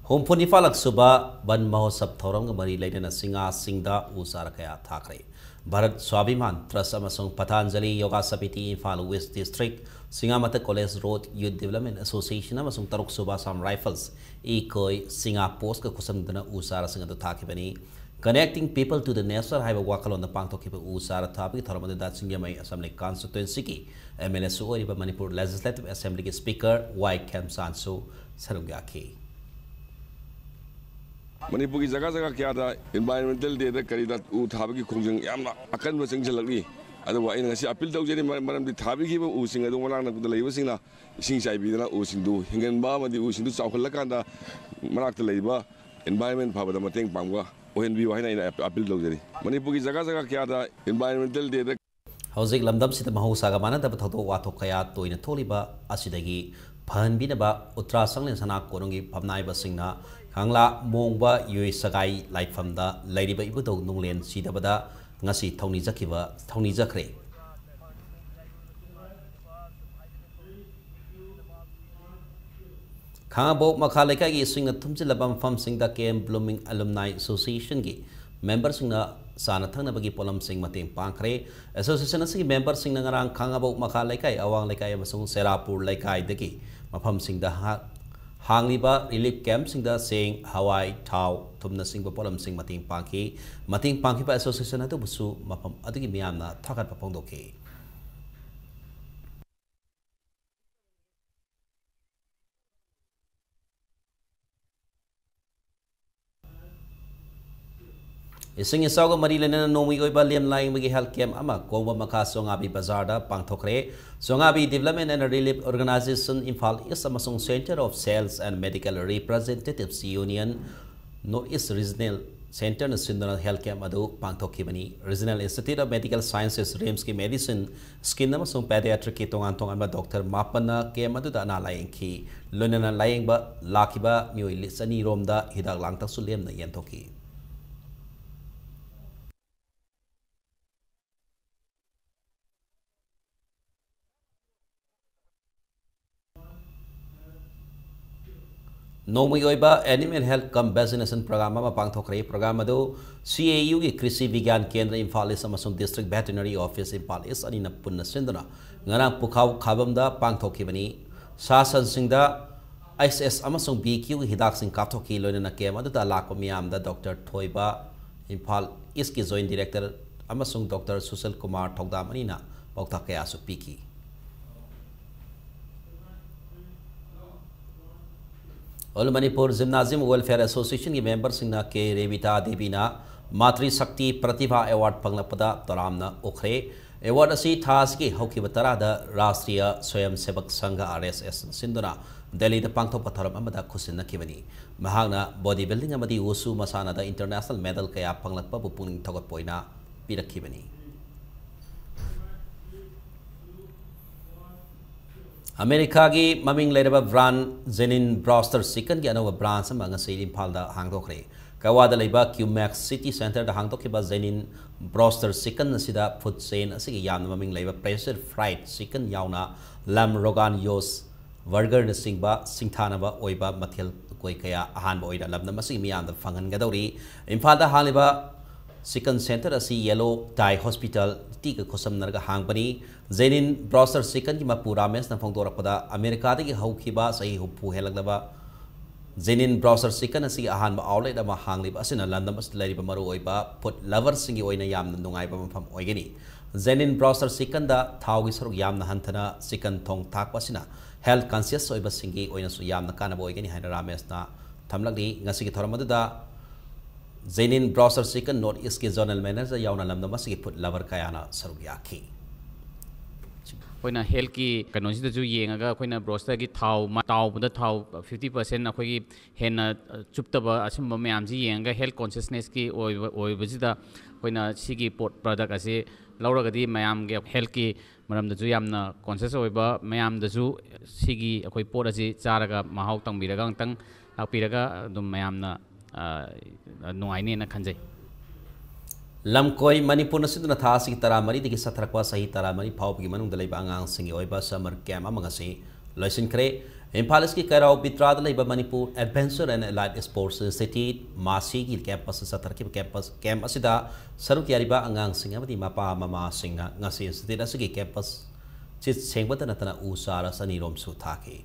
ꯍꯨꯝꯐꯨ ꯅꯤꯄꯥꯜꯂꯛ ꯁꯨꯕ ꯕꯟ ꯃꯍꯣꯠꯁꯕ ꯊꯧꯔꯝꯒ ꯃꯔꯤ ꯂꯩꯅꯅ ꯁꯤꯡꯉꯥꯁꯤꯡꯗ ꯎ ꯆꯥꯔ ꯀꯌꯥ ꯊꯥꯈ꯭ꯔꯦ꯫ ꯚꯥꯔꯠ ꯁ꯭ꯋꯥꯚꯤꯃꯥꯟ ꯇ꯭ꯔꯁ ꯑꯃꯁꯨꯡ ꯄꯇꯥꯟꯖꯂꯤ ꯌꯣꯒꯥ ꯁꯃꯤꯇꯤ, ꯏꯝꯐꯥꯜ ꯋꯦꯁ ꯗꯤꯁꯇ꯭ꯔꯤꯛ, ꯁꯤꯡꯉꯥ ꯃꯊꯛ college road youth development association ꯑꯃꯁꯨꯡ ꯇꯔꯨꯛ ꯁꯨꯕ ꯑꯁꯥꯝ ꯔꯥꯏꯐꯜꯁ, ꯏꯀꯣꯏ ꯁꯤꯡꯉꯥ ꯄꯣꯁꯀ ꯈꯨꯠꯁꯝꯅꯗꯨꯅ ꯎ ꯆꯥꯔꯁꯤꯡ ꯑꯗꯨ ꯊꯥꯈꯤꯕꯅꯤ꯫ Connecting People to the Nature ꯍꯥꯏꯕ ꯋꯥꯈꯜꯂꯣꯟꯗ ꯄꯥꯡꯊꯣꯛꯈꯤꯕ ꯎ ꯆꯥꯔ ꯊꯥꯕꯒꯤ ꯊꯧꯔꯝ ꯑꯗꯨꯗ ꯁꯤꯡꯖꯃꯩ Assembly Constituencyꯒꯤ MLAꯁꯨ ꯑꯣꯏꯔꯤꯕ ꯃꯅꯤꯄꯨꯔ Legislative Assemblyꯒꯤ Speaker ꯋꯥꯏ ꯈꯦꯝꯆꯥꯟꯁꯨ ꯁꯔꯨꯛ ꯌꯥꯈꯤ꯫ ꯃꯅꯤꯄꯨꯔꯒꯤ ꯖꯒꯥ ꯖꯒꯥ ꯀꯌꯥꯗ Environmental Dayꯗ ꯀꯔꯤꯗ ꯎ ꯊꯥꯕꯒꯤ ꯈꯣꯡꯖꯪ ꯌꯥꯝꯅ ꯑꯀꯟꯕ ꯆꯪꯁꯤꯜꯂꯛꯂꯤ꯫ ꯑꯗꯨꯕꯨ ꯑꯩꯅ ꯉꯁꯤ appeal ꯇꯧꯖꯔꯤ, ꯃꯔꯝꯗꯤ ꯊꯥꯕꯤꯈꯤꯕ ꯎꯁꯤꯡ ꯑꯗꯨ ꯃꯅꯥꯛ ꯅꯛꯄꯗ ꯂꯩꯕꯁꯤꯡꯅ ꯏꯁꯤꯡ ꯆꯥꯏꯕꯤꯗꯅ ꯎꯁꯤꯡꯗꯨ ꯍꯤꯡꯍꯟꯕ ꯑꯃꯗꯤ ꯎꯁꯤꯡꯗꯨ ꯆꯥꯎꯈꯠꯂꯀꯥꯟꯗ ꯃꯅꯥꯛꯇ ꯂꯩꯕ environment ꯐꯕꯗ ꯃꯇꯦꯡ ꯄꯥꯡꯕ ꯑꯣꯏꯍꯟꯕꯤꯌꯨ ꯍꯥꯏꯅ ꯑꯩꯅ appeal ꯇꯧꯖꯔꯤ꯫ ꯃꯅꯤꯄꯨꯔꯒꯤ ꯖꯒꯥ ꯖꯒꯥ ꯀꯌꯥꯗ Environmental Dayꯗ ꯍꯧꯖꯤꯛ ꯂꯝꯗꯝꯁꯤꯗ ꯃꯍꯧꯁꯥꯒ ꯃꯥꯟꯅꯗꯕ ꯊꯧꯗꯣꯛ ꯋꯥꯊꯣꯛ ꯀꯌꯥ ꯇꯣꯏꯅ ꯊꯣꯛꯂꯤꯕ ꯑꯁꯤꯗꯒꯤ ꯐꯍꯟꯕꯤꯅꯕ ꯎꯇ꯭ꯔꯥ ꯁꯪꯂꯦꯟ ꯁꯅꯥ ꯀꯣꯅꯨꯡꯒꯤ ꯐꯝꯅꯥꯏꯕꯁꯤꯡꯅ ꯀꯪꯂꯥ ꯃꯣꯡꯕ ꯌꯣꯏ ꯁꯒꯥꯏ ꯂꯥꯏꯐꯝꯗ ꯂꯩꯔꯤꯕ ꯏꯕꯨꯙꯧ ꯅꯨꯡꯂꯦꯟ ꯁꯤꯗꯕꯗ ꯉꯁꯤ ꯊꯧꯅꯤꯖꯈꯤꯕ, ꯊꯧꯅꯤꯖꯈ꯭ꯔꯦ꯫ ꯈꯥꯉꯕꯣꯛ ꯃꯈꯥ ꯂꯩꯀꯥꯏꯒꯤ ꯏꯁꯤꯡꯅ ꯊꯨꯝꯖꯤꯜꯂꯕ ꯃꯐꯝꯁꯤꯡꯗ K M Blooming Alumni Associationꯒꯤ memberꯁꯤꯡꯅ ꯆꯥꯅ ꯊꯛꯅꯕꯒꯤ ꯄꯣꯠꯂꯝꯁꯤꯡ ꯃꯇꯦꯡ ꯄꯥꯡꯈ꯭ꯔꯦ꯫ Association ꯑꯁꯤꯒꯤ memberꯁꯤꯡꯅ ꯉꯔꯥꯡ ꯈꯥꯉꯕꯣꯛ ꯃꯈꯥ ꯂꯩꯀꯥꯏ, ꯑꯋꯥꯡ ꯂꯩꯀꯥꯏ ꯑꯃꯁꯨꯡ ꯁꯦꯔꯥꯄꯨꯔ ꯂꯩꯀꯥꯏꯗꯒꯤ ꯃꯐꯝꯁꯤꯡꯗ ꯍꯥ-, ꯍꯥꯡꯂꯤꯕ relief campꯁꯤꯡꯗ ꯆꯦꯡ, ꯍꯋꯥꯏ, ꯊꯥꯎ, ꯊꯨꯝꯅꯆꯤꯡꯕ ꯄꯣꯠꯂꯝꯁꯤꯡ ꯃꯇꯦꯡ ꯄꯥꯡꯈꯤ꯫ ꯃꯇꯦꯡ ꯄꯥꯡꯈꯤꯕ association ꯑꯗꯨꯕꯨꯁꯨ ꯃꯐꯝ ꯑꯗꯨꯒꯤ ꯃꯤꯌꯥꯝꯅ ꯊꯥꯒꯠꯄ ꯐꯣꯡꯗꯣꯛꯈꯤ꯫ ꯏꯁꯤꯡ ꯏꯆꯥꯎꯒ ꯃꯔꯤ ꯂꯩꯅꯅ ꯅꯣꯡꯃꯒꯤ ꯑꯣꯏꯕ ꯂꯦꯝ ꯂꯥꯌꯦꯡꯕꯒꯤ health camp ꯑꯃ ꯀꯣꯡꯕ ꯃꯈꯥ ꯆꯣꯉꯥꯕꯤ ꯕꯖꯥꯔꯗ ꯄꯥꯡꯊꯣꯛꯈ꯭ꯔꯦ꯫ ꯆꯣꯉꯥꯕꯤ Development and Relief Organization Imphal East ꯑꯃꯁꯨꯡ Centre of Sales and Medical Representatives Union North East Regional Centreꯅ ꯁꯤꯟꯗꯨꯅ health camp ꯑꯗꯨ ꯄꯥꯡꯊꯣꯛꯈꯤꯕꯅꯤ꯫ Regional Institute of Medical Sciences, RIMSꯀꯤ medicine Skin ꯑꯃꯁꯨꯡ Pediatricꯀꯤ ꯇꯣꯉꯥꯟ ꯇꯣꯉꯥꯟꯕ doctor ꯃꯥꯄꯟꯅ camp ꯑꯗꯨꯗ ꯑꯅꯥ ꯂꯥꯌꯦꯡꯈꯤ꯫ ꯂꯣꯏꯅꯅ ꯂꯥꯌꯦꯡꯕ ꯂꯥꯛꯈꯤꯕ ꯃꯤꯑꯣꯏ ꯂꯤ-, ꯆꯅꯤ ꯔꯣꯝꯗ ꯍꯤꯗꯥꯛ ꯂꯥꯡꯊꯛꯁꯨ ꯂꯦꯝꯅ ꯌꯦꯟꯊꯣꯛꯈꯤ꯫ ꯅꯣꯡꯃꯒꯤ ꯑꯣꯏꯕ Animal Health cum Vaccination Program ꯑꯃ ꯄꯥꯡꯊꯣꯛꯈ꯭ꯔꯦ꯫ Program ꯑꯗꯨ C A Uꯒꯤ ꯀ꯭ꯔꯤꯁꯤ ꯕꯤꯒ꯭ꯌꯥꯟ ꯀꯦꯟꯗ꯭ꯔ ꯏꯝꯐꯥꯜ ꯏꯁ ꯑꯃꯁꯨꯡ District Veterinary Office ꯏꯝꯐꯥꯜ ꯏꯁ ꯑꯅꯤꯅ ꯄꯨꯟꯅ ꯁꯤꯟꯗꯨꯅ ꯉꯔꯥꯡ ꯄꯨꯈꯥꯎ ꯈꯥꯕꯝꯗ ꯄꯥꯡꯊꯣꯛꯈꯤꯕꯅꯤ꯫ ꯁꯥ ꯁꯟꯁꯤꯡꯗ H S ꯑꯃꯁꯨꯡ B Q ꯒꯤ ꯍꯤꯗꯥꯛꯁꯤꯡ ꯀꯥꯞꯊꯣꯛꯈꯤ꯫ ꯂꯣꯏꯅꯅ camp ꯑꯗꯨꯗ ꯂꯥꯛꯄ ꯃꯤꯌꯥꯝꯗ Doctor ꯊꯣꯏꯕ, ꯏꯝꯐꯥꯜ ꯏꯁꯀꯤ ꯖꯣꯏꯟ ꯗꯤꯔꯦꯛꯇꯔ ꯑꯃꯁꯨꯡ ꯗꯣꯛꯇꯔ ꯁꯨꯁꯤꯜ ꯀꯨꯃꯥꯔ ꯊꯧꯗꯥꯝ ꯑꯅꯤꯅ ꯄꯥꯎꯇꯥꯛ ꯀꯌꯥꯁꯨ ꯄꯤꯈꯤ꯫ ꯑꯣꯜ ꯃꯅꯤꯄꯨꯔ ꯖꯤꯝꯅꯥꯖꯤꯌꯝ ꯋꯦꯜꯐꯤꯌꯔ ꯑꯦꯁꯣꯁꯤꯌꯦꯁꯟꯒꯤ ꯃꯦꯝꯕꯔꯁꯤꯡꯅ ꯀꯦ ꯔꯦꯕꯤꯇꯥ ꯗꯦꯕꯤꯅ ꯃꯥꯇ꯭ꯔꯤ ꯁꯛꯇꯤ ꯄ꯭ꯔꯇꯤꯚꯥ ꯑꯦꯋꯥꯔꯗ ꯐꯪꯂꯛꯄꯗ ꯇꯔꯥꯝꯅ ꯑꯣꯛꯈ꯭ꯔꯦ꯫ ꯑꯦꯋꯥꯔꯗ ꯑꯁꯤ ꯊꯥ ꯑꯁꯤꯒꯤ ꯍꯧꯈꯤꯕ ꯇꯔꯥꯗ ꯔꯥꯁꯇ꯭ꯔꯤꯌ ꯁ꯭ꯋꯌꯝ ꯁꯦꯕꯛ ꯁꯪꯘ, ꯑꯥꯔ ꯑꯦꯁ ꯑꯦꯁꯅ ꯁꯤꯟꯗꯨꯅ ꯗꯦꯜꯂꯤꯗ ꯄꯥꯡꯊꯣꯛꯄ ꯊꯧꯔꯝ ꯑꯃꯗ ꯈꯨꯠꯁꯤꯟꯅꯈꯤꯕꯅꯤ꯫ ꯃꯍꯥꯛꯅ ꯕꯣꯗꯤ ꯕꯤꯜꯗꯤꯡ ꯑꯃꯗꯤ ꯋꯨꯁꯨ ꯃꯁꯥꯟꯅꯗ ꯏꯟꯇꯔꯅꯦꯁꯅꯦꯜ ꯃꯦꯗꯜ ꯀꯌꯥ ꯐꯪꯂꯛꯄꯕꯨ ꯄꯨꯛꯅꯤꯡ ꯊꯧꯒꯠꯄ ꯑꯣꯏꯅ ꯄꯤꯔꯛꯈꯤꯕꯅꯤ꯫ ꯑꯃꯦꯔꯤꯀꯥꯒꯤ ꯃꯃꯤꯡ ꯂꯩꯔꯕ ꯕ꯭ꯔꯥꯟ ꯖꯦꯅꯤꯟ ꯕ꯭ꯔꯣꯁꯇꯔ ꯆꯤꯀꯟꯒꯤ ꯑꯅꯧꯕ ꯕ꯭ꯔꯥꯟꯁ ꯑꯃ ꯉꯁꯤ ꯏꯝꯐꯥꯜꯗ ꯍꯥꯡꯗꯣꯛꯈ꯭ꯔꯦ꯫ ꯀꯋꯥꯗ ꯂꯩꯕ ꯀ꯭ꯌꯨꯃꯦꯛꯁ ꯁꯤꯇꯤ ꯁꯦꯟꯇꯔꯗ ꯍꯥꯡꯗꯣꯛꯈꯤꯕ ꯖꯦꯅꯤꯟ ꯕ꯭ꯔꯣꯁꯇꯔ ꯆꯤꯀꯟ ꯑꯁꯤꯗ ꯐꯨꯗ ꯆꯦꯟ ꯑꯁꯤꯒꯤ ꯌꯥꯝꯅ ꯃꯃꯤꯡ ꯂꯩꯕ ꯄ꯭ꯔꯦꯁꯔ ꯐ꯭ꯔꯥꯏꯗ ꯆꯤꯀꯟ ꯌꯥꯎꯅ ꯂꯝ ꯔꯣꯒꯥꯟ ꯌꯣꯁ, ꯕꯔꯒꯔꯅꯆꯤꯡꯕ ꯁꯤꯡꯊꯥꯅꯕ ꯑꯣꯏꯕ ꯃꯊꯦꯜ ꯂꯨꯀꯣꯏ ꯀꯌꯥ ꯑꯍꯥꯟꯕ ꯑꯣꯏꯅ ꯂꯝꯗꯝ ꯑꯁꯤꯒꯤ ꯃꯤꯌꯥꯝꯗ ꯐꯪꯍꯟꯒꯗꯧꯔꯤ꯫ ꯏꯝꯐꯥꯜꯗ ꯍꯥꯡꯂꯤꯕ ꯆꯤꯀꯟ ꯁꯦꯟꯇꯔ ꯑꯁꯤ ꯌꯦꯂꯣ ꯇꯥꯏ ꯍꯣꯁꯄꯤꯇꯥꯂꯤꯇꯤꯒ ꯈꯨꯠꯁꯝꯅꯔꯒ ꯍꯥꯡꯕꯅꯤ꯫ ꯖꯦꯅꯤꯟ ꯕ꯭ꯔꯣꯁꯇꯔ ꯆꯤꯀꯟꯒꯤ ꯃꯄꯨ ꯔꯥꯃꯦꯁꯅ ꯐꯣꯡꯗꯣꯔꯛꯄꯗ, ꯑꯃꯦꯔꯤꯀꯥꯗꯒꯤ ꯍꯧꯈꯤꯕ ꯆꯍꯤ ꯍꯨꯝꯐꯨ ꯍꯦꯜꯂꯛꯂꯕ ꯖꯦꯅꯤꯟ ꯕ꯭ꯔꯣꯁꯇꯔ ꯆꯤꯀꯟ ꯑꯁꯤꯒꯤ ꯑꯍꯥꯟꯕ ꯑꯥꯎꯠꯂꯦꯠ ꯑꯃ ꯍꯥꯡꯂꯤꯕ ꯑꯁꯤꯅ ꯂꯝꯗꯝ ꯑꯁꯤꯗ ꯂꯩꯔꯤꯕ ꯃꯔꯨꯑꯣꯏꯕ ꯐꯨꯗ ꯂꯚꯔꯁꯤꯡꯒꯤ ꯑꯣꯏꯅ ꯌꯥꯝꯅ ꯅꯨꯡꯉꯥꯏꯕ ꯃꯐꯝ ꯑꯣꯏꯒꯅꯤ꯫ ꯖꯦꯅꯤꯟ ꯕ꯭ꯔꯣꯁꯇꯔ ꯆꯤꯀꯟꯗ ꯊꯥꯎꯒꯤ ꯁꯔꯨꯛ ꯌꯥꯝꯅ ꯍꯟꯊꯅ ꯆꯤꯀꯟ ꯊꯣꯡ ꯊꯥꯛꯄ ꯑꯁꯤꯅ ꯍꯦꯜꯊ ꯀꯟꯁꯤꯌꯁ ꯑꯣꯏꯕꯁꯤꯡꯒꯤ ꯑꯣꯏꯅꯁꯨ ꯌꯥꯝꯅ ꯀꯥꯟꯅꯕ ꯑꯣꯏꯒꯅꯤ ꯍꯥꯏꯅ ꯔꯥꯃꯦꯁꯅ ꯊꯝꯂꯛꯂꯤ꯫ ꯉꯁꯤꯒꯤ ꯊꯧꯔꯝ ꯑꯗꯨꯗ ꯖꯦꯅꯤꯟ ꯕ꯭ꯔꯣꯁꯇꯔ ꯆꯤꯀꯟ ꯅꯣꯔꯠ ꯏꯁꯀꯤ ꯖꯣꯅꯦꯜ ꯃꯦꯅꯦꯖꯔ ꯌꯥꯎꯅ ꯂꯝꯗꯝ ꯑꯁꯤꯒꯤ ꯐꯨꯗ ꯂꯚꯔ ꯀꯌꯥꯅ ꯁꯔꯨꯛ ꯌꯥꯈꯤ꯫ ꯑꯩꯈꯣꯏꯅ ꯍꯦꯜꯊꯀꯤ ꯀꯩꯅꯣꯁꯤꯗꯁꯨ ꯌꯦꯡꯉꯒ ꯑꯩꯈꯣꯏꯅ ꯕ꯭ꯔꯣꯁꯇꯔꯒꯤ ꯊꯥꯎ ꯃ-, ꯇꯥꯎꯕꯗ ꯊꯥꯎ ꯐꯤꯐꯇꯤ ꯄꯥꯔꯁꯦꯟ ꯑꯩꯈꯣꯏꯒꯤ ꯍꯦꯟꯅ, ꯑ, ꯆꯨꯞꯇꯕ ꯑꯁꯨꯝꯕ ꯃꯌꯥꯝꯁꯤ ꯌꯦꯡꯉꯒ ꯍꯦꯜꯊ ꯀꯣꯟꯁꯤꯌꯁꯅꯦꯁꯀꯤ ꯑꯣꯏꯕ, ꯑꯣꯏꯕꯁꯤꯗ ꯑꯩꯈꯣꯏꯅ ꯁꯤꯒꯤ ꯄꯣꯠ, ꯄ꯭ꯔꯗꯛ ꯑꯁꯤ ꯂꯧꯔꯒꯗꯤ ꯃꯌꯥꯝꯒꯤ ꯍꯦꯜꯊꯀꯤ ꯃꯔꯝꯗꯁꯨ ꯌꯥꯝꯅ ꯀꯣꯟꯁꯤꯌꯁ ꯑꯣꯏꯕ, ꯃꯌꯥꯝꯗꯁꯨ ꯁꯤꯒꯤ ꯑꯩꯈꯣꯏ ꯄꯣꯠ ꯑꯁꯤ ꯆꯥꯔꯒ ꯃꯍꯥꯎ ꯇꯪꯕꯤꯔꯒ ꯑꯃꯨꯛꯇꯪ ꯂꯥꯛꯄꯤꯔꯒ ꯑꯗꯨꯝ ꯃꯌꯥꯝꯅ, ꯑ, ꯅꯨꯡꯉꯥꯏꯅꯦꯅ ꯈꯟꯖꯩ꯫ ꯂꯝꯀꯣꯏ ꯃꯅꯤꯄꯨꯔꯅ ꯁꯤꯟꯗꯨꯅ ꯊꯥ ꯑꯁꯤꯒꯤ ꯇꯔꯥꯃꯔꯤꯗꯒꯤ ꯆꯠꯊꯔꯛꯄ ꯆꯍꯤ ꯇꯔꯥꯃꯔꯤ ꯐꯥꯎꯕꯒꯤ ꯃꯅꯨꯡꯗ ꯂꯩꯕ ꯑꯉꯥꯡꯁꯤꯡꯒꯤ ꯑꯣꯏꯕ ꯁꯝꯃꯔ ꯀꯦꯝꯞ ꯑꯃ ꯉꯁꯤ ꯂꯣꯏꯁꯤꯟꯈ꯭ꯔꯦ꯫ ꯏꯝꯐꯥꯜ ꯏꯁꯀꯤ ꯀꯩꯔꯥꯎ ꯕꯤꯇ꯭ꯔꯥꯗ ꯂꯩꯕ Manipur adventure and allied sports institute, ꯃꯥꯁꯤꯒꯤ ꯀꯦꯝꯄꯁꯇ ꯆꯠꯊꯔꯛꯈꯤꯕ ꯀꯦꯝꯄꯁ ꯀꯦꯝꯞ ꯑꯁꯤꯗ ꯁꯔꯨꯛ ꯌꯥꯔꯤꯕ ꯑꯉꯥꯡꯁꯤꯡ ꯑꯃꯗꯤ ꯃꯄꯥ ꯃꯃꯥꯁꯤꯡꯅ ꯉꯁꯤ ꯏꯟꯁꯇꯤꯇ꯭ꯌꯨꯠ ꯑꯁꯤꯒꯤ ꯀꯦꯝꯄꯁ ꯁꯤꯠ ꯁꯦꯡꯕꯇ ꯅꯠꯇꯅ ꯎ ꯆꯥꯔ ꯆꯅꯤꯔꯣꯝꯁꯨ ꯊꯥꯈꯤ꯫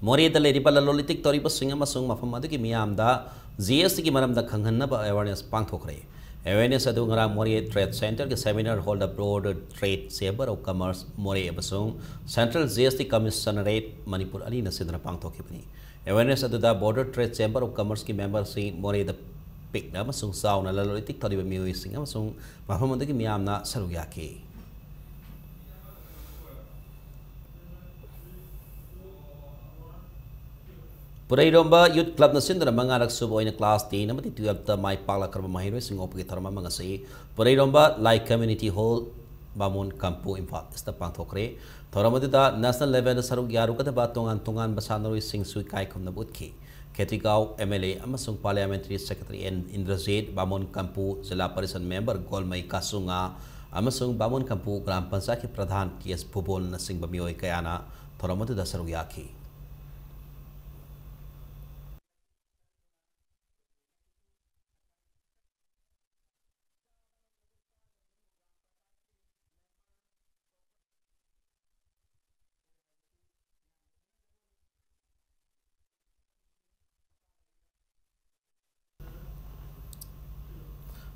ꯃꯣꯔꯦꯗ ꯂꯩꯔꯤꯕ ꯂꯂꯣꯟ ꯏꯇꯤꯛ ꯇꯧꯔꯤꯕꯁꯤꯡ ꯑꯃꯁꯨꯡ ꯃꯐꯝ ꯑꯗꯨꯒꯤ ꯃꯤꯌꯥꯝꯗ ꯖꯤ ꯑꯦꯁ ꯇꯤꯒꯤ ꯃꯔꯝꯗ ꯈꯪꯍꯟꯅꯕ ꯑꯦꯋꯥꯔꯅꯦꯁ ꯄꯥꯡꯊꯣꯛꯈ꯭ꯔꯦ꯫ ꯑꯦꯋꯥꯔꯅꯦꯁ ꯑꯗꯨ ꯉꯔꯥꯡ ꯃꯣꯔꯦ ꯇ꯭ꯔꯦꯗ ꯁꯦꯟꯇꯔꯒꯤ ꯁꯦꯃꯤꯅꯥꯔ ꯍꯣꯜꯗ border trade chamber of commerce ꯃꯣꯔꯦ ꯑꯃꯁꯨꯡ ꯁꯦꯟꯇ꯭ꯔꯦꯜ ꯖꯤ ꯑꯦꯁ ꯇꯤ ꯀꯃꯤꯁꯅꯔꯦꯠ ꯃꯅꯤꯄꯨꯔ ꯑꯅꯤꯅ ꯁꯤꯟꯗꯨꯅ ꯄꯥꯡꯊꯣꯛꯈꯤꯕꯅꯤ꯫ ꯑꯦꯋꯥꯔꯅꯦꯁ ꯑꯗꯨꯗ ꯕꯣꯔꯗꯔ ꯇ꯭ꯔꯦꯗ ꯆꯦꯝꯕꯔ ꯑꯣꯐ ꯀꯃꯔꯁꯀꯤ ꯃꯦꯝꯕꯔꯁꯤꯡ ꯃꯣꯔꯦꯗ ꯄꯤꯛꯅ ꯑꯃꯁꯨꯡ ꯆꯥꯎꯅ ꯂꯂꯣꯟ ꯏꯇꯤꯛ ꯇꯧꯔꯤꯕ ꯃꯤꯑꯣꯏꯁꯤꯡ ꯑꯃꯁꯨꯡ ꯃꯐꯝ ꯑꯗꯨꯒꯤ ꯃꯤꯌꯥꯝꯅ ꯁꯔꯨꯛ ꯌꯥꯈꯤ꯫ ꯄꯨꯔꯩꯔꯣꯝꯕ ꯌꯨꯠ ꯀ꯭ꯂꯕꯅ ꯁꯤꯟꯗꯨꯅ ꯃꯉꯥꯔꯛ ꯁꯨꯕ ꯑꯣꯏꯅ ꯀ꯭ꯂꯥꯁ ꯇꯦꯟ ꯑꯃꯗꯤ ꯇꯨꯌꯦꯜꯞꯇ ꯃꯥꯏ ꯄꯥꯛꯂꯛꯈ꯭ꯔꯕ ꯃꯍꯩꯔꯣꯏꯁꯤꯡ ꯑꯣꯛꯄꯒꯤ ꯊꯧꯔꯝ ꯑꯃ ꯉꯁꯤ ꯄꯨꯔꯩꯔꯣꯝꯕ ꯂꯥꯏ ꯀꯝꯃ꯭ꯌꯨꯅꯤꯇꯤ ꯍꯣꯜ, ꯕꯥꯃꯣꯟ ꯀꯝꯄꯨ, ꯏꯝꯐꯥꯜ ꯏꯁꯇ ꯄꯥꯡꯊꯣꯛꯈ꯭ꯔꯦ꯫ ꯊꯧꯔꯝ ꯑꯗꯨꯗ ꯅꯦꯁꯅꯦꯜ ꯂꯦꯚꯦꯜꯗ ꯁꯔꯨꯛ ꯌꯥꯔꯨꯒꯗꯕ ꯇꯣꯉꯥꯟ ꯇꯣꯉꯥꯟꯕ ꯁꯥꯟꯅꯔꯣꯏꯁꯤꯡꯁꯨ ꯏꯀꯥꯏ ꯈꯨꯝꯅꯕ ꯎꯠꯈꯤ꯫ ꯈꯦꯇ꯭ꯔꯤꯒꯥꯎ ꯑꯦꯝ ꯑꯦꯜ ꯑꯦ ꯑꯃꯁꯨꯡ ꯄꯥꯔꯂꯤꯌꯥꯃꯦꯟꯇꯔꯤ ꯁꯦꯀ꯭ꯔꯦꯇꯔꯤ ꯑꯦꯟ ꯏꯟꯗ꯭ꯔꯖꯤꯠ, ꯕꯥꯃꯣꯟ ꯀꯝꯄꯨ ꯖꯤꯂꯥ ꯄꯔꯤꯁꯗ ꯃꯦꯝꯕꯔ ꯒꯣꯜꯃꯩ ꯀꯥꯁꯨꯉꯥ ꯑꯃꯁꯨꯡ ꯕꯥꯃꯣꯟ ꯀꯝꯄꯨ ꯒ꯭ꯔꯥꯝ ꯄꯟꯆꯥꯌꯠꯀꯤ ꯄ꯭ꯔꯙꯥꯟ ꯀꯦ ꯑꯦꯁ ꯚꯨꯕꯣꯜꯅꯆꯤꯡꯕ ꯃꯤꯑꯣꯏ ꯀꯌꯥꯅ ꯊꯧꯔꯝ ꯑꯗꯨꯗ ꯁꯔꯨꯛ ꯌꯥꯈꯤ꯫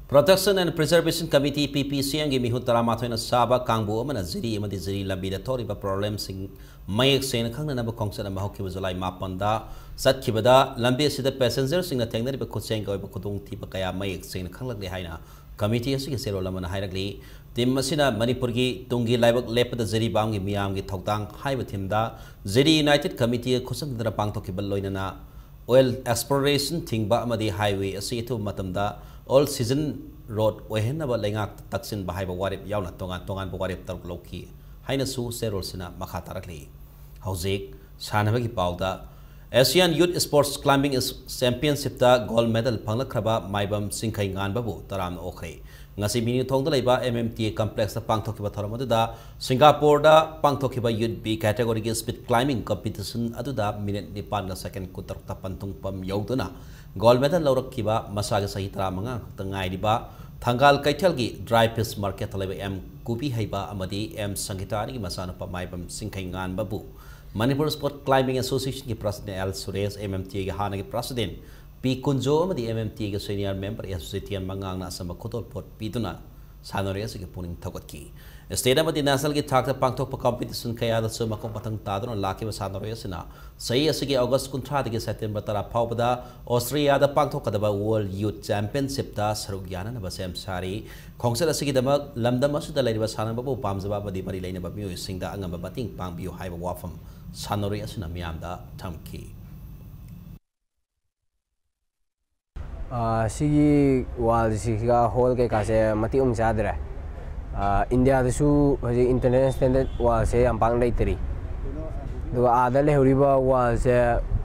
Protection and Preservation Committee, ꯄꯤ ꯄꯤ ꯁꯤ ꯑꯦꯝꯒꯤ ꯃꯤꯍꯨꯠ ꯇꯔꯥꯃꯥꯊꯣꯏꯅ ꯁꯥꯕ ꯀꯥꯡꯕꯨ ꯑꯃꯅ ꯖꯤꯔꯤ ꯑꯃꯗꯤ ꯖꯤꯔꯤ ꯂꯝꯕꯤꯗ ꯊꯣꯛꯂꯤꯕ ꯄ꯭ꯔꯣꯕ꯭ꯂꯦꯝꯁꯤꯡ ꯃꯌꯦꯛ ꯁꯦꯡꯅ ꯈꯪꯅꯅꯕ ꯈꯣꯡꯆꯠ ꯑꯃ ꯍꯧꯈꯤꯕ ꯖꯨꯂꯥꯏ ꯃꯥꯄꯟꯗ ꯆꯠꯈꯤꯕꯗ ꯂꯝꯕꯤ ꯑꯁꯤꯗ ꯄꯦꯁꯦꯟꯖꯔꯁꯤꯡꯅ ꯊꯦꯡꯅꯔꯤꯕ ꯈꯨꯠꯁꯦꯡꯒꯤ ꯑꯣꯏꯕ ꯈꯨꯗꯣꯡꯊꯤꯕ ꯀꯌꯥ ꯃꯌꯦꯛ ꯁꯦꯡꯅ ꯈꯪꯂꯛꯂꯦ ꯍꯥꯏꯅ ꯀꯃꯤꯇꯤ ꯑꯁꯤꯒꯤ ꯆꯦꯔꯣꯜ ꯑꯃꯅ ꯍꯥꯏꯔꯛꯂꯤ꯫ ꯇꯤꯝ ꯑꯁꯤꯅ ꯃꯅꯤꯄꯨꯔꯒꯤ ꯇꯨꯡꯒꯤ ꯂꯥꯏꯕꯛ ꯂꯦꯞꯄꯗ ꯖꯤꯔꯤꯕꯥꯝꯒꯤ ꯃꯤꯌꯥꯝꯒꯤ ꯊꯧꯗꯥꯡ ꯍꯥꯏꯕ ꯊꯤꯝꯗ ꯖꯤꯔꯤ ꯌꯨꯅꯥꯏꯇꯦꯗ ꯀꯃꯤꯇꯤꯒ ꯈꯨꯠꯁꯝꯅꯗꯨꯅ ꯄꯥꯡꯊꯣꯛꯈꯤꯕ ꯂꯣꯏꯅꯅ ꯑꯣꯏꯜ ꯑꯦꯛꯁꯄ꯭ꯂꯣꯔꯦꯁꯟ ꯊꯤꯡꯕ ꯑꯃꯗꯤ ꯍꯥꯏꯋꯦ ꯑꯁꯤ ꯑꯊꯨꯕ ꯃꯇꯝꯗ ꯑꯣꯜ ꯁꯤꯖꯟ ꯔꯣꯗ ꯑꯣꯏꯍꯟꯅꯕ ꯂꯩꯉꯥꯛꯇ ꯇꯛꯁꯤꯟꯕ ꯍꯥꯏꯕ ꯋꯥꯔꯦꯞ ꯌꯥꯎꯅ ꯇꯣꯉꯥꯟ ꯇꯣꯉꯥꯟꯕ ꯋꯥꯔꯦꯞ ꯇꯔꯨꯛ ꯂꯧꯈꯤ ꯍꯥꯏꯅꯁꯨ ꯆꯦꯔꯣꯜꯁꯤꯅ ꯃꯈꯥ ꯇꯥꯔꯛꯂꯤ꯫ ꯍꯧꯖꯤꯛ ꯁꯥꯟꯅꯕꯒꯤ ꯄꯥꯎꯗ꯫ ꯑꯦꯁꯤꯌꯥꯟ ꯌꯨꯠ ꯁ꯭ꯄꯣꯔꯠꯁ ꯀ꯭ꯂꯥꯏꯝꯕꯤꯡ ꯆꯦꯝꯄꯤꯌꯟꯁꯤꯞꯇ ꯒꯣꯜꯗ ꯃꯦꯗꯜ ꯐꯪꯂꯛꯈ꯭ꯔꯕ ꯃꯥꯏꯕꯝ ꯆꯤꯡꯈꯩ ꯉꯥꯟꯕꯕꯨ ꯇꯔꯥꯝꯅ ꯑꯣꯛꯈ꯭ꯔꯦ꯫ ꯉꯁꯤ ꯃꯤꯅꯨꯊꯣꯡꯗ ꯂꯩꯕ ꯑꯦꯝ ꯑꯦꯝ ꯇꯤ ꯑꯦ ꯀꯝꯄ꯭ꯂꯦꯛꯁꯇ ꯄꯥꯡꯊꯣꯛꯈꯤꯕ ꯊꯧꯔꯝ ꯑꯗꯨꯗ ꯁꯤꯡꯒꯥꯄꯨꯔꯗ ꯄꯥꯡꯊꯣꯛꯈꯤꯕ ꯌꯨꯠ ꯕꯤ ꯀꯦꯇꯦꯒꯣꯔꯤꯒꯤ ꯁ꯭ꯄꯤꯗ ꯀ꯭ꯂꯥꯏꯝꯕꯤꯡ ꯀꯝꯄꯤꯇꯤꯁꯟ ꯑꯗꯨꯗ ꯃꯤꯅꯤꯠ ꯅꯤꯄꯥꯟꯒ ꯁꯦꯀꯦꯟ ꯀꯨꯟꯇꯔꯨꯛꯇ ꯄꯟꯊꯨꯡꯐꯝ ꯌꯧꯗꯨꯅ ꯒꯣꯜꯗ ꯃꯦꯗꯜ ꯂꯧꯔꯛꯈꯤꯕ ꯃꯁꯥꯒꯤ ꯆꯍꯤ ꯇꯔꯥꯃꯉꯥ ꯈꯛꯇ ꯉꯥꯏꯔꯤꯕ ꯊꯪꯒꯥꯜ ꯀꯩꯊꯦꯜꯒꯤ ꯗ꯭ꯔꯥꯏ ꯐꯤꯁ ꯃꯥꯔꯀꯦꯠꯇ ꯂꯩꯕ ꯑꯦꯝ ꯀꯨꯕꯤ ꯍꯩꯕ ꯑꯃꯗꯤ ꯑꯦꯝ ꯁꯪꯒꯤꯇꯥꯅꯤꯒꯤ ꯃꯆꯥꯅꯨꯄꯥ ꯃꯥꯏꯕꯝ ꯆꯤꯡꯈꯩ ꯉꯥꯟꯕꯕꯨ Manipur Sport Climbing Association ꯒꯤ President L Suresh, M M T ꯑꯦꯒꯤ ꯍꯥꯟꯅꯒꯤ President ꯄꯤ ꯀꯨꯟꯖꯣ ꯑꯃꯗꯤ ꯑꯦꯝ ꯑꯦꯝ ꯇꯤ ꯑꯦꯒꯤ Senior Member S G T N ꯃꯉꯥꯡꯅ ꯑꯆꯝꯕ ꯈꯨꯗꯣꯜꯄꯣꯠ ꯄꯤꯗꯨꯅ ꯁꯥꯟꯅꯔꯣꯏ ꯑꯁꯤꯒꯤ ꯄꯨꯛꯅꯤꯡ ꯊꯧꯒꯠꯈꯤ꯫ State ꯑꯃꯗꯤ National ꯒꯤ ꯊꯥꯛꯇ ꯄꯥꯡꯊꯣꯛꯄ competition ꯀꯌꯥꯗꯁꯨ ꯃꯈꯣꯡ ꯃꯊꯪ ꯇꯥꯗꯨꯅ ꯂꯥꯛꯈꯤꯕ ꯁꯥꯟꯅꯔꯣꯏ ꯑꯁꯤꯅ ꯆꯍꯤ ꯑꯁꯤꯒꯤ August ꯀꯨꯟꯊ꯭ꯔꯥꯗꯒꯤ September ꯇꯔꯥ ꯐꯥꯎꯕꯗ Austria ꯗ ꯄꯥꯡꯊꯣꯛꯀꯗꯕ World Youth Championship ꯇ ꯁꯔꯨꯛ ꯌꯥꯅꯅꯕ ꯁꯦꯝ ꯁꯥꯔꯤ꯫ ꯈꯣꯡꯆꯠ ꯑꯁꯤꯒꯤꯗꯃꯛ ꯂꯝꯗꯝ ꯑꯁꯤꯗ ꯂꯩꯔꯤꯕ ꯁꯥꯟꯅꯕꯕꯨ ꯄꯥꯝꯖꯕ ꯑꯃꯗꯤ ꯃꯔꯤ ꯂꯩꯅꯕ ꯃꯤꯑꯣꯏꯁꯤꯡꯗ ꯑꯉꯝꯕ ꯃꯇꯦꯡ ꯄꯥꯡꯕꯤꯌꯨ ꯍꯥꯏꯕ ꯋꯥꯐꯝ ꯁꯥꯟꯅꯔꯣꯏ ꯑꯁꯤꯅ ꯃꯤꯌꯥꯝꯗ ꯊꯝꯈꯤ꯫ ꯑꯥ, ꯁꯤꯒꯤ wall ꯁꯤꯒ hole ꯀꯩꯀꯥꯁꯦ ꯃꯇꯤꯛ ꯑꯃꯨꯛ ꯆꯥꯗ꯭ꯔꯦ꯫ ꯑꯥ, ꯏꯟꯗꯤꯌꯥꯗꯁꯨ ꯍꯧꯖꯤꯛ international standard wall ꯁꯦ ꯌꯥꯝ ꯄꯥꯛꯅ ꯂꯩꯇꯔꯤ꯫ ꯑꯗꯨꯒ ꯑꯥꯗ ꯂꯩꯍꯧꯔꯤꯕ wall ꯁꯦ,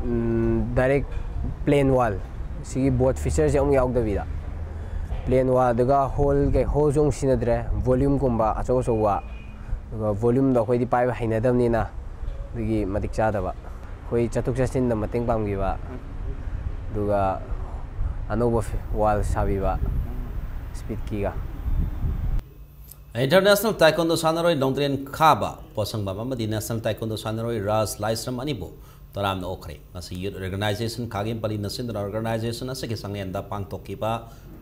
ꯎꯝ, direct plain wall, ꯁꯤꯒꯤ board feature ꯁꯦ ꯑꯃꯨꯛ ꯌꯥꯎꯗꯕꯤꯗ, plain wall, ꯑꯗꯨꯒ hole ꯀꯩ, hole ꯁꯨ ꯑꯃꯨꯛ ꯁꯤꯖꯤꯟꯅꯗ꯭ꯔꯦ, volume ꯀꯨꯝꯕ ꯑꯆꯧ ꯑꯆꯧꯕ, ꯑꯗꯨꯒ volume ꯗꯣ ꯑꯩꯈꯣꯏꯗꯤ ꯄꯥꯏꯕ ꯍꯩꯅꯗꯕꯅꯤꯅ ꯑꯗꯨꯒꯤ ꯃꯇꯤꯛ ꯆꯥꯗꯕ꯫ ꯑꯩꯈꯣꯏ ꯆꯠꯊꯣꯛ ꯆꯠꯁꯤꯟꯗ ꯃꯇꯦꯡ ꯄꯥꯡꯕꯤꯕ, ꯑꯗꯨꯒ ꯑꯅꯧꯕ ꯐꯤ-, wall ꯁꯥꯕꯤꯕ, speed ꯀꯤꯒ꯫ International Taekwondo ꯁꯥꯟꯅꯔꯣꯏ ꯅꯣꯡꯗ꯭ꯔꯦꯟ ꯈꯥꯕ ꯄꯣꯠꯁꯪꯕꯝ ꯑꯃꯗꯤ National Taekwondo ꯁꯥꯟꯅꯔꯣꯏ ꯔꯥꯖ ꯂꯥꯏꯁ꯭ꯔꯝ ꯑꯅꯤꯕꯨ ꯇꯔꯥꯝꯅ ꯑꯣꯛꯈ꯭ꯔꯦ꯫ ꯉꯁꯤ Youth Organization ꯈꯥꯒꯦꯝꯄꯂꯤꯅ ꯁꯤꯟꯗꯨꯅ organization ꯑꯁꯤꯒꯤ ꯆꯥꯡꯂꯦꯟꯗ ꯄꯥꯡꯊꯣꯛꯈꯤꯕ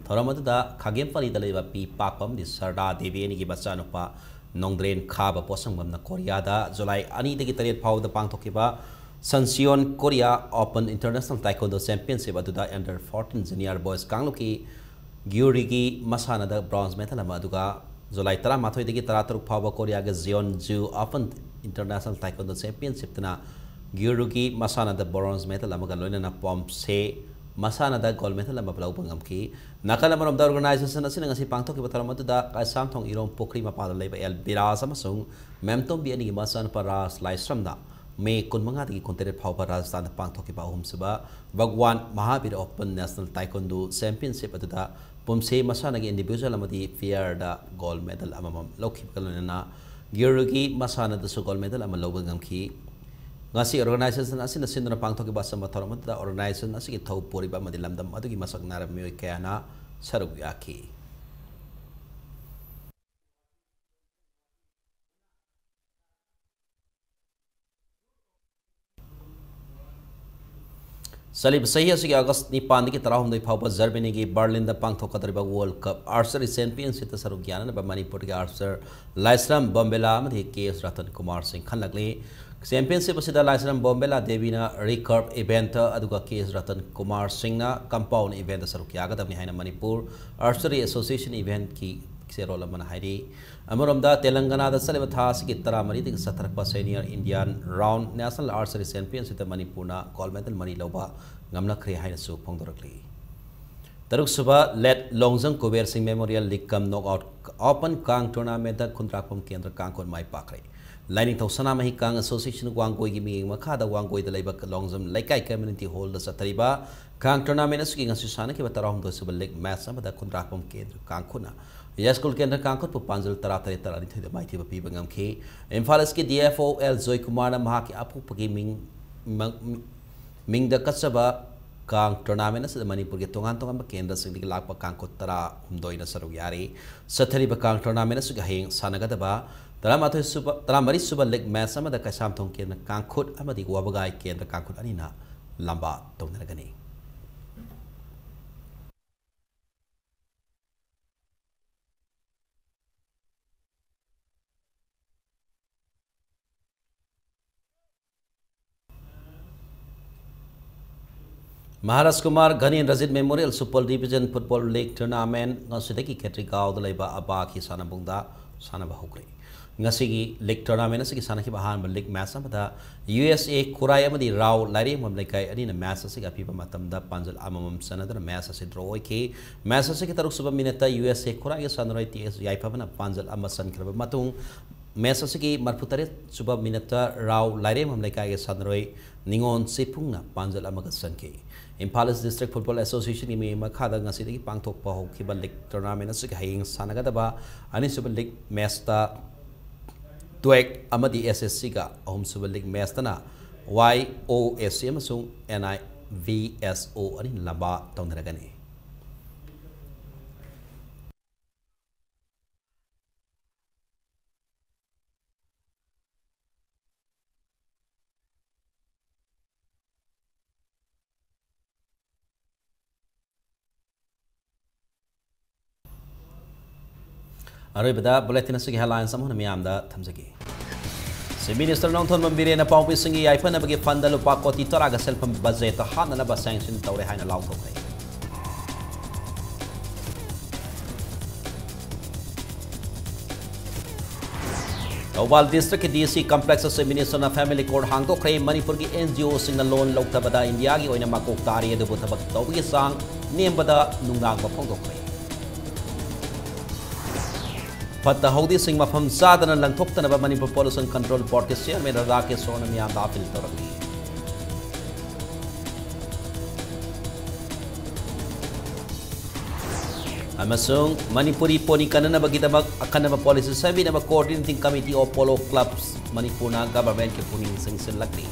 ꯊꯧꯔꯝ ꯑꯗꯨꯗ ꯈꯥꯒꯦꯝꯄꯂꯤꯗ ꯂꯩꯕ ꯄꯤ ꯄꯥꯛꯄꯝꯗꯤ ꯁꯔꯗꯥ ꯗꯦꯕꯤ ꯑꯅꯤꯒꯤ ꯃꯆꯥꯅꯨꯄꯥ ꯅꯣꯡꯗ꯭ꯔꯦꯟ ꯈꯥꯕ ꯄꯣꯠꯁꯪꯕꯝꯅ ꯀꯣꯔꯤꯌꯥꯗ July ꯑꯅꯤꯗꯒꯤ ꯇꯔꯦꯠ ꯐꯥꯎꯕꯗ ꯄꯥꯡꯊꯣꯛꯈꯤꯕ Sancheon Korea Open International Taekwondo Championship ꯑꯗꯨꯗ under fourteen junior boys ꯀꯥꯡꯂꯨꯞꯀꯤ ꯒ꯭ꯌꯨꯔꯤꯒꯤ ꯃꯁꯥꯟꯅꯗ bronze medal ꯑꯃ, ꯑꯗꯨꯒ July ꯇꯔꯥꯃꯥꯊꯣꯏꯗꯒꯤ ꯇꯔꯥꯇꯔꯨꯛ ꯐꯥꯎꯕ ꯀꯣꯔꯤꯌꯥꯒꯤ Jeonju Open International Taekwondo Championship ꯇꯅ ꯒ꯭ꯌꯨꯔꯤꯒꯤ ꯃꯁꯥꯟꯅꯗ bronze medal ꯑꯃꯒ ꯂꯣꯏꯅꯅ ꯄꯣꯝꯁꯦ ꯃꯁꯥꯟꯅꯗ gold medal ꯑꯃ ꯂꯧꯕ ꯉꯝꯈꯤ꯫ ꯅꯥꯀꯜ ꯑꯃꯔꯣꯝꯗ organization ꯑꯁꯤꯅ ꯉꯁꯤ ꯄꯥꯡꯊꯣꯛꯈꯤꯕ ꯊꯧꯔꯝ ꯑꯗꯨꯗ ꯀꯩꯁꯥꯝꯊꯣꯡ ꯏꯔꯣꯝ ꯄꯨꯈ꯭ꯔꯤ ꯃꯄꯥꯗ ꯂꯩꯕ ꯑꯦꯜ ꯕꯤꯔꯥꯖ ꯑꯃꯁꯨꯡ ꯃꯦꯝꯇꯣꯝꯕꯤ ꯑꯅꯤꯒꯤ ꯃꯆꯥꯅꯨꯄꯥ ꯔꯥꯖ ꯂꯥꯏꯁ꯭ꯔꯝꯅ ꯃꯦ ꯀꯨꯟꯃꯉꯥꯗꯒꯤ ꯀꯨꯟꯇꯔꯦꯠ ꯐꯥꯎꯕ ꯔꯥꯖꯁꯊꯥꯟꯗ ꯄꯥꯡꯊꯣꯛꯈꯤꯕ ꯑꯍꯨꯝꯁꯨꯕ ꯚꯒꯋꯥꯟ Mahavir Open National Taekwondo Championship ꯑꯗꯨꯗ ꯄꯨꯝꯁꯦ ꯃꯁꯥꯟꯅꯒꯤ individual ꯑꯃꯗꯤ pair ꯗ gold medal ꯑꯃꯃꯝ ꯂꯧꯈꯤꯕꯒ ꯂꯣꯏꯅꯅ ꯒ꯭ꯌꯨꯔꯤꯒꯤ ꯃꯁꯥꯟꯅꯗꯁꯨ gold medal ꯑꯃ ꯂꯧꯕ ꯉꯝꯈꯤ꯫ ꯉꯁꯤ organization ꯑꯁꯤꯅ ꯁꯤꯟꯗꯨꯅ ꯄꯥꯡꯊꯣꯛꯈꯤꯕ ꯑꯆꯝꯕ ꯊꯧꯔꯝ ꯑꯗꯨꯗ organization ꯑꯁꯤꯒꯤ ꯊꯧ ꯄꯨꯔꯤꯕ ꯑꯃꯗꯤ ꯂꯝꯗꯝ ꯑꯗꯨꯒꯤ ꯃꯁꯛ ꯅꯥꯏꯔꯕ ꯃꯤꯑꯣꯏ ꯀꯌꯥꯅ ꯁꯔꯨꯛ ꯌꯥꯈꯤ꯫ ꯆꯠꯂꯤꯕ ꯆꯍꯤ ꯑꯁꯤꯒꯤ ꯑꯥꯒꯁ ꯅꯤꯄꯥꯟꯗꯒꯤ ꯇꯔꯥꯍꯨꯝꯗꯣꯏ ꯐꯥꯎꯕ ꯖꯔꯃꯅꯤꯒꯤ ꯕꯔꯂꯤꯟꯗ ꯄꯥꯡꯊꯣꯛꯀꯗꯧꯔꯤꯕ ꯋꯥꯔꯜ ꯀꯞ ꯑꯥꯔꯆꯔꯤ ꯆꯦꯝꯄꯤꯌꯟꯁꯤꯞꯇ ꯁꯔꯨꯛ ꯌꯥꯅꯅꯕ ꯃꯅꯤꯄꯨꯔꯒꯤ ꯑꯥꯔꯆꯔ ꯂꯥꯏꯁ꯭ꯔꯝ ꯕꯣꯝꯕꯦꯂꯥ ꯑꯃꯗꯤ ꯀꯦ ꯑꯦꯁ ꯔꯇꯟ ꯀꯨꯃꯥꯔ ꯁꯤꯡ ꯈꯟꯂꯛꯂꯤ꯫ ꯆꯦꯝꯄꯤꯌꯟꯁꯤꯞ ꯑꯁꯤꯗ ꯂꯥꯏꯁ꯭ꯔꯝ ꯕꯣꯝꯕꯦꯂꯥ ꯗꯦꯕꯤꯅ ꯔꯤꯀꯔꯚ ꯏꯚꯦꯟꯠꯇ, ꯑꯗꯨꯒ ꯀꯦ ꯑꯦꯁ ꯔꯇꯟ ꯀꯨꯃꯥꯔ ꯁꯤꯡꯅ ꯀꯝꯄꯥꯎꯟ ꯏꯚꯦꯟꯠꯇ ꯁꯔꯨꯛ ꯌꯥꯒꯗꯕꯅꯤ ꯍꯥꯏꯅ ꯃꯅꯤꯄꯨꯔ ꯑꯥꯔꯆꯔꯤ ꯑꯦꯁꯣꯁꯤꯌꯦꯁꯟ ꯏꯚꯦꯟꯠꯀꯤ ꯆꯦꯔꯣꯜ ꯑꯃꯅ ꯍꯥꯏꯔꯤ꯫ ꯑꯃꯔꯣꯝꯗ, ꯇꯦꯂꯪꯒꯅꯥꯗ ꯆꯠꯂꯤꯕ ꯊꯥ ꯑꯁꯤꯒꯤ ꯇꯔꯥꯃꯔꯤꯗꯒꯤ ꯆꯠꯊꯔꯛꯄ senior Indian round national archery ꯆꯦꯝꯄꯤꯌꯟꯁꯤꯞꯇ ꯃꯅꯤꯄꯨꯔꯅ ꯒꯣꯜꯗ ꯃꯦꯗꯜ ꯃꯔꯤ ꯂꯧꯕ ꯉꯝꯂꯛꯈ꯭ꯔꯦ ꯍꯥꯏꯅꯁꯨ ꯐꯣꯡꯗꯣꯔꯛꯂꯤ꯫ ꯇꯔꯨꯛꯁꯨꯕ ꯂꯦꯠ ꯂꯣꯡꯖꯝ ꯀꯨꯕꯦꯔ ꯁꯤꯡ ꯃꯦꯃꯣꯔꯤꯌꯦꯜ ꯂꯤꯒ ꯀꯝ ꯅꯣꯛ ꯑꯥꯎꯠ ꯑꯣꯄꯟ ꯀꯥꯡ ꯇꯣꯔꯅꯥꯃꯦꯟꯠꯇ ꯈꯨꯟꯗ꯭ꯔꯥꯛꯄꯝ ꯀꯦꯟꯗ꯭ꯔ ꯀꯥꯡꯈꯨꯠ ꯃꯥꯏ ꯄꯥꯛꯈ꯭ꯔꯦ꯫ ꯂꯥꯏꯅꯤꯡꯊꯧ ꯁꯅꯥꯃꯍꯤ ꯀꯥꯡ ꯑꯦꯁꯣꯁꯤꯌꯦꯁꯟ ꯋꯥꯡꯒꯣꯏꯒꯤ ꯃꯤꯠꯌꯦꯡ ꯃꯈꯥꯗ ꯋꯥꯡꯒꯣꯏꯗ ꯂꯩꯕ ꯂꯣꯡꯖꯝ ꯂꯩꯀꯥꯏ ꯀꯝꯃ꯭ꯌꯨꯅꯤꯇꯤ ꯍꯣꯜꯗ ꯆꯠꯊꯔꯤꯕ ꯀꯥꯡ ꯇꯣꯔꯅꯥꯃꯦꯟꯠ ꯑꯁꯤꯒꯤ ꯉꯁꯤ ꯁꯥꯟꯅꯈꯤꯕ ꯇꯔꯥꯍꯨꯝꯗꯣꯏ ꯁꯨꯕ ꯂꯤꯒ ꯃꯦꯠꯆ ꯑꯃꯗ ꯈꯨꯟꯗ꯭ꯔꯥꯛꯄꯝ ꯀꯦꯟꯗ꯭ꯔ ꯀꯥꯡꯈꯨꯠꯅ ꯌꯥꯏꯁ꯭ꯀꯨꯜ ꯀꯦꯟꯗ꯭ꯔ ꯀꯥꯡꯈꯨꯠꯄꯨ ꯄꯥꯟꯖꯜ ꯇꯔꯥ ꯇꯔꯦꯠ, ꯇꯔꯥ ꯅꯤꯊꯣꯏꯗ ꯃꯥꯏꯊꯤꯕ ꯄꯤꯕ ꯉꯝꯈꯤ꯫ ꯏꯝꯐꯥꯜ ꯏꯁꯀꯤ ꯗꯤ ꯑꯦꯐ ꯑꯣ ꯑꯦꯜ ꯖꯣꯏꯀꯨꯃꯥꯔꯅ ꯃꯍꯥꯛꯀꯤ ꯑꯄꯣꯛꯄꯒꯤ ꯃꯤꯡ, ꯃ-, ꯃꯤꯡꯗ ꯀꯠꯆꯕ ꯀꯥꯡ ꯇꯣꯔꯅꯥꯃꯦꯟꯠ ꯑꯁꯤꯗ ꯃꯅꯤꯄꯨꯔꯒꯤ ꯇꯣꯉꯥꯟ ꯇꯣꯉꯥꯟꯕ ꯀꯦꯟꯗ꯭ꯔꯁꯤꯡꯗꯒꯤ ꯂꯥꯛꯄ ꯀꯥꯡꯈꯨꯠ ꯇꯔꯥꯍꯨꯝꯗꯣꯏꯅ ꯁꯔꯨꯛ ꯌꯥꯔꯤ꯫ ꯆꯠꯊꯔꯤꯕ ꯀꯥꯡ ꯇꯣꯔꯅꯥꯃꯦꯟꯠ ꯑꯁꯤꯒꯤ ꯍꯌꯦꯡ ꯁꯥꯟꯅꯒꯗꯕ ꯇꯔꯥꯃꯥꯊꯣꯏ ꯁꯨꯕ, ꯇꯔꯥꯃꯔꯤ ꯁꯨꯕ ꯂꯤꯒ ꯃꯦꯠꯆ ꯑꯃꯗ ꯀꯩꯁꯥꯝꯊꯣꯡ ꯀꯦꯟꯗ꯭ꯔ ꯀꯥꯡꯈꯨꯠ ꯑꯃꯗꯤ ꯋꯥꯕꯒꯥꯏ ꯀꯦꯟꯗ꯭ꯔ ꯀꯥꯡꯈꯨꯠ ꯑꯅꯤꯅ ꯂꯝꯕꯥ ꯇꯧꯅꯔꯒꯅꯤ꯫ Maharaj Kumar Ghanendrajit memorial super division football league tournament ꯉꯁꯤꯗꯒꯤ ꯈꯦꯇ꯭ꯔꯤꯒꯥꯎꯗ ꯂꯩꯕ ꯑꯕꯥꯒꯤ ꯁꯥꯟꯅꯕꯨꯡꯗ ꯁꯥꯟꯅꯕ ꯍꯧꯈ꯭ꯔꯦ꯫ ꯉꯁꯤꯒꯤ ꯂꯤꯒ ꯇꯣꯔꯅꯥꯃꯦꯟꯠ ꯑꯁꯤꯒꯤ ꯁꯥꯟꯅꯈꯤꯕ ꯑꯍꯥꯟꯕ ꯂꯤꯒ ꯃꯦꯠꯆ ꯑꯃꯗ ꯌꯨ ꯑꯦꯁ ꯑꯦ ꯈꯨꯔꯥꯏ ꯑꯃꯗꯤ ꯔꯥꯎ ꯂꯥꯏꯔꯦꯝꯕꯝ ꯂꯩꯀꯥꯏ ꯑꯅꯤꯅ ꯃꯦꯠꯆ ꯑꯁꯤꯒꯤ ꯑꯄꯤꯕ ꯃꯇꯝꯗ ꯄꯥꯟꯖꯜ ꯑꯃꯃꯝ ꯆꯟꯅꯗꯨꯅ ꯃꯦꯠꯆ ꯑꯁꯤ ꯗ꯭ꯔꯣ ꯑꯣꯏꯈꯤ꯫ ꯃꯦꯠꯆ ꯑꯁꯤꯒꯤ ꯇꯔꯨꯛ ꯁꯨꯕ ꯃꯤꯅꯠꯇ ꯌꯨ ꯑꯦꯁ ꯑꯦ ꯈꯨꯔꯥꯏꯒꯤ ꯁꯥꯟꯅꯔꯣꯏ ꯇꯤ ꯑꯦꯁ ꯌꯥꯏꯐꯕꯅ ꯄꯥꯟꯖꯜ ꯑꯃ ꯆꯟꯈ꯭ꯔꯕ ꯃꯇꯨꯡ, ꯃꯦꯠꯆ ꯑꯁꯤꯒꯤ ꯃꯔꯤꯐꯨꯇꯔꯦꯠ ꯁꯨꯕ ꯃꯤꯅꯠꯇ ꯔꯥꯎ ꯂꯥꯏꯔꯦꯝꯕꯝ ꯂꯩꯀꯥꯏꯒꯤ ꯁꯥꯟꯅꯔꯣꯏ ꯅꯤꯉꯣꯟ ꯆꯤꯐꯨꯡꯅ ꯄꯥꯟꯖꯜ ꯑꯃꯒ ꯆꯟꯈꯤ꯫ ꯏꯝꯐꯥꯜ ꯏꯁ ꯗꯤꯁꯇ꯭ꯔꯤꯛ ꯐꯨꯠꯕꯣꯜ ꯑꯦꯁꯣꯁꯤꯌꯦꯁꯟꯒꯤ ꯃꯤꯠꯌꯦꯡ ꯃꯈꯥꯗ ꯉꯁꯤꯗꯒꯤ ꯄꯥꯡꯊꯣꯛꯄ ꯍꯧꯈꯤꯕ ꯂꯤꯒ ꯇꯣꯔꯅꯥꯃꯦꯟꯠ ꯑꯁꯤꯒꯤ ꯍꯌꯦꯡ ꯁꯥꯟꯅꯒꯗꯕ ꯑꯅꯤꯁꯨꯕ ꯂꯤꯒ ꯃꯦꯠꯆꯇ ꯇ꯭ꯋꯦꯛ ꯑꯃꯗꯤ ꯑꯦꯁ ꯑꯦꯁ ꯁꯤꯒ, ꯑꯍꯨꯝꯁꯨꯕ ꯂꯤꯒ ꯃꯦꯠꯆꯇꯅ ꯋꯥꯏ ꯑꯣ ꯑꯦꯁ ꯁꯤ ꯑꯃꯁꯨꯡ ꯑꯦꯟ ꯑꯥꯏ ꯚꯤ ꯑꯦꯁ ꯑꯣ ꯑꯅꯤꯅ ꯂꯝꯕꯥ ꯇꯧꯅꯔꯒꯅꯤ꯫ ꯑꯔꯣꯏꯕꯗ ꯕꯨꯂꯦꯇꯤꯟ ꯑꯁꯤꯒꯤ ꯍꯦꯗꯂꯥꯏꯟꯁ ꯑꯃꯨꯛ ꯍꯟꯅ ꯃꯤꯌꯥꯝꯗ ꯊꯝꯖꯒꯦ꯫ ꯆꯤꯐ ꯃꯤꯅꯤꯁꯇꯔ ꯅꯣꯡꯊꯣꯝꯕꯝ ꯕꯤꯔꯦꯟꯅ ꯄꯥꯎꯃꯤꯁꯤꯡꯒꯤ ꯌꯥꯏꯐꯅꯕꯒꯤ ꯐꯟꯗ ꯂꯨꯄꯥ ꯀꯣꯇꯤ ꯇꯔꯥꯒ ꯁꯦꯜꯐꯝ ꯕꯖꯦꯠꯇ ꯍꯥꯞꯅꯅꯕ ꯁꯦꯡꯁꯟ ꯇꯧꯔꯦ ꯍꯥꯏꯅ ꯂꯥꯎꯊꯣꯛꯈ꯭ꯔꯦ꯫ ꯊꯧꯕꯥꯜ ꯗꯤꯁꯇ꯭ꯔꯤꯛꯀꯤ ꯗꯤ ꯁꯤ ꯀꯝꯄ꯭ꯂꯦꯛꯁ ꯑꯁꯤ ꯃꯤꯅꯤꯁꯇꯔꯅ ꯐꯦꯃꯤꯂꯤ ꯀꯣꯔꯠ ꯍꯥꯡꯗꯣꯛꯈ꯭ꯔꯦ꯫ ꯃꯅꯤꯄꯨꯔꯒꯤ ꯑꯦꯟ ꯖꯤ ꯑꯣꯁꯤꯡꯅ ꯂꯣꯟ ꯂꯧꯊꯕꯗ ꯏꯟꯗꯤꯌꯥꯒꯤ ꯑꯣꯏꯅ ꯃꯀꯣꯛ ꯇꯥꯔꯤ, ꯑꯗꯨꯕꯨ ꯊꯕꯛ ꯇꯧꯕꯒꯤ ꯆꯥꯡ ꯅꯦꯝꯕꯗ ꯅꯨꯡꯅꯥꯡꯕ ꯐꯣꯡꯗꯣꯛꯈ꯭ꯔꯦ꯫ ꯐꯠꯇ ꯍꯥꯎꯗꯤꯁꯤꯡ ꯃꯐꯝ ꯆꯥꯗꯅ ꯂꯪꯊꯣꯛꯇꯅꯕ ꯃꯅꯤꯄꯨꯔ ꯄꯣꯂꯨꯁꯟ ꯀꯟꯇ꯭ꯔꯣꯜ ꯕꯣꯔꯗꯀꯤ ꯆꯤꯌꯔꯃꯦꯟ ꯔꯥꯙꯥꯀꯤꯁꯣꯔꯅ ꯃꯤꯌꯥꯝꯗ ꯑꯥꯄꯤꯜ ꯇꯧꯔꯛꯂꯤ꯫ ꯑꯃꯁꯨꯡ ꯃꯅꯤꯄꯨꯔꯤ ꯄꯣꯅꯤ ꯀꯟꯅꯅꯕꯒꯤꯗꯃꯛ ꯑꯈꯟꯅꯕ ꯄꯣꯂꯤꯁꯤ ꯁꯦꯝꯕꯤꯅꯕ Coordinating Committee of Polo Clubs ꯃꯅꯤꯄꯨꯔꯅ ꯒꯚꯔꯟꯃꯦꯟꯠꯀꯤ ꯄꯨꯛꯅꯤꯡ ꯆꯤꯡꯁꯤꯜꯂꯛꯂꯤ꯫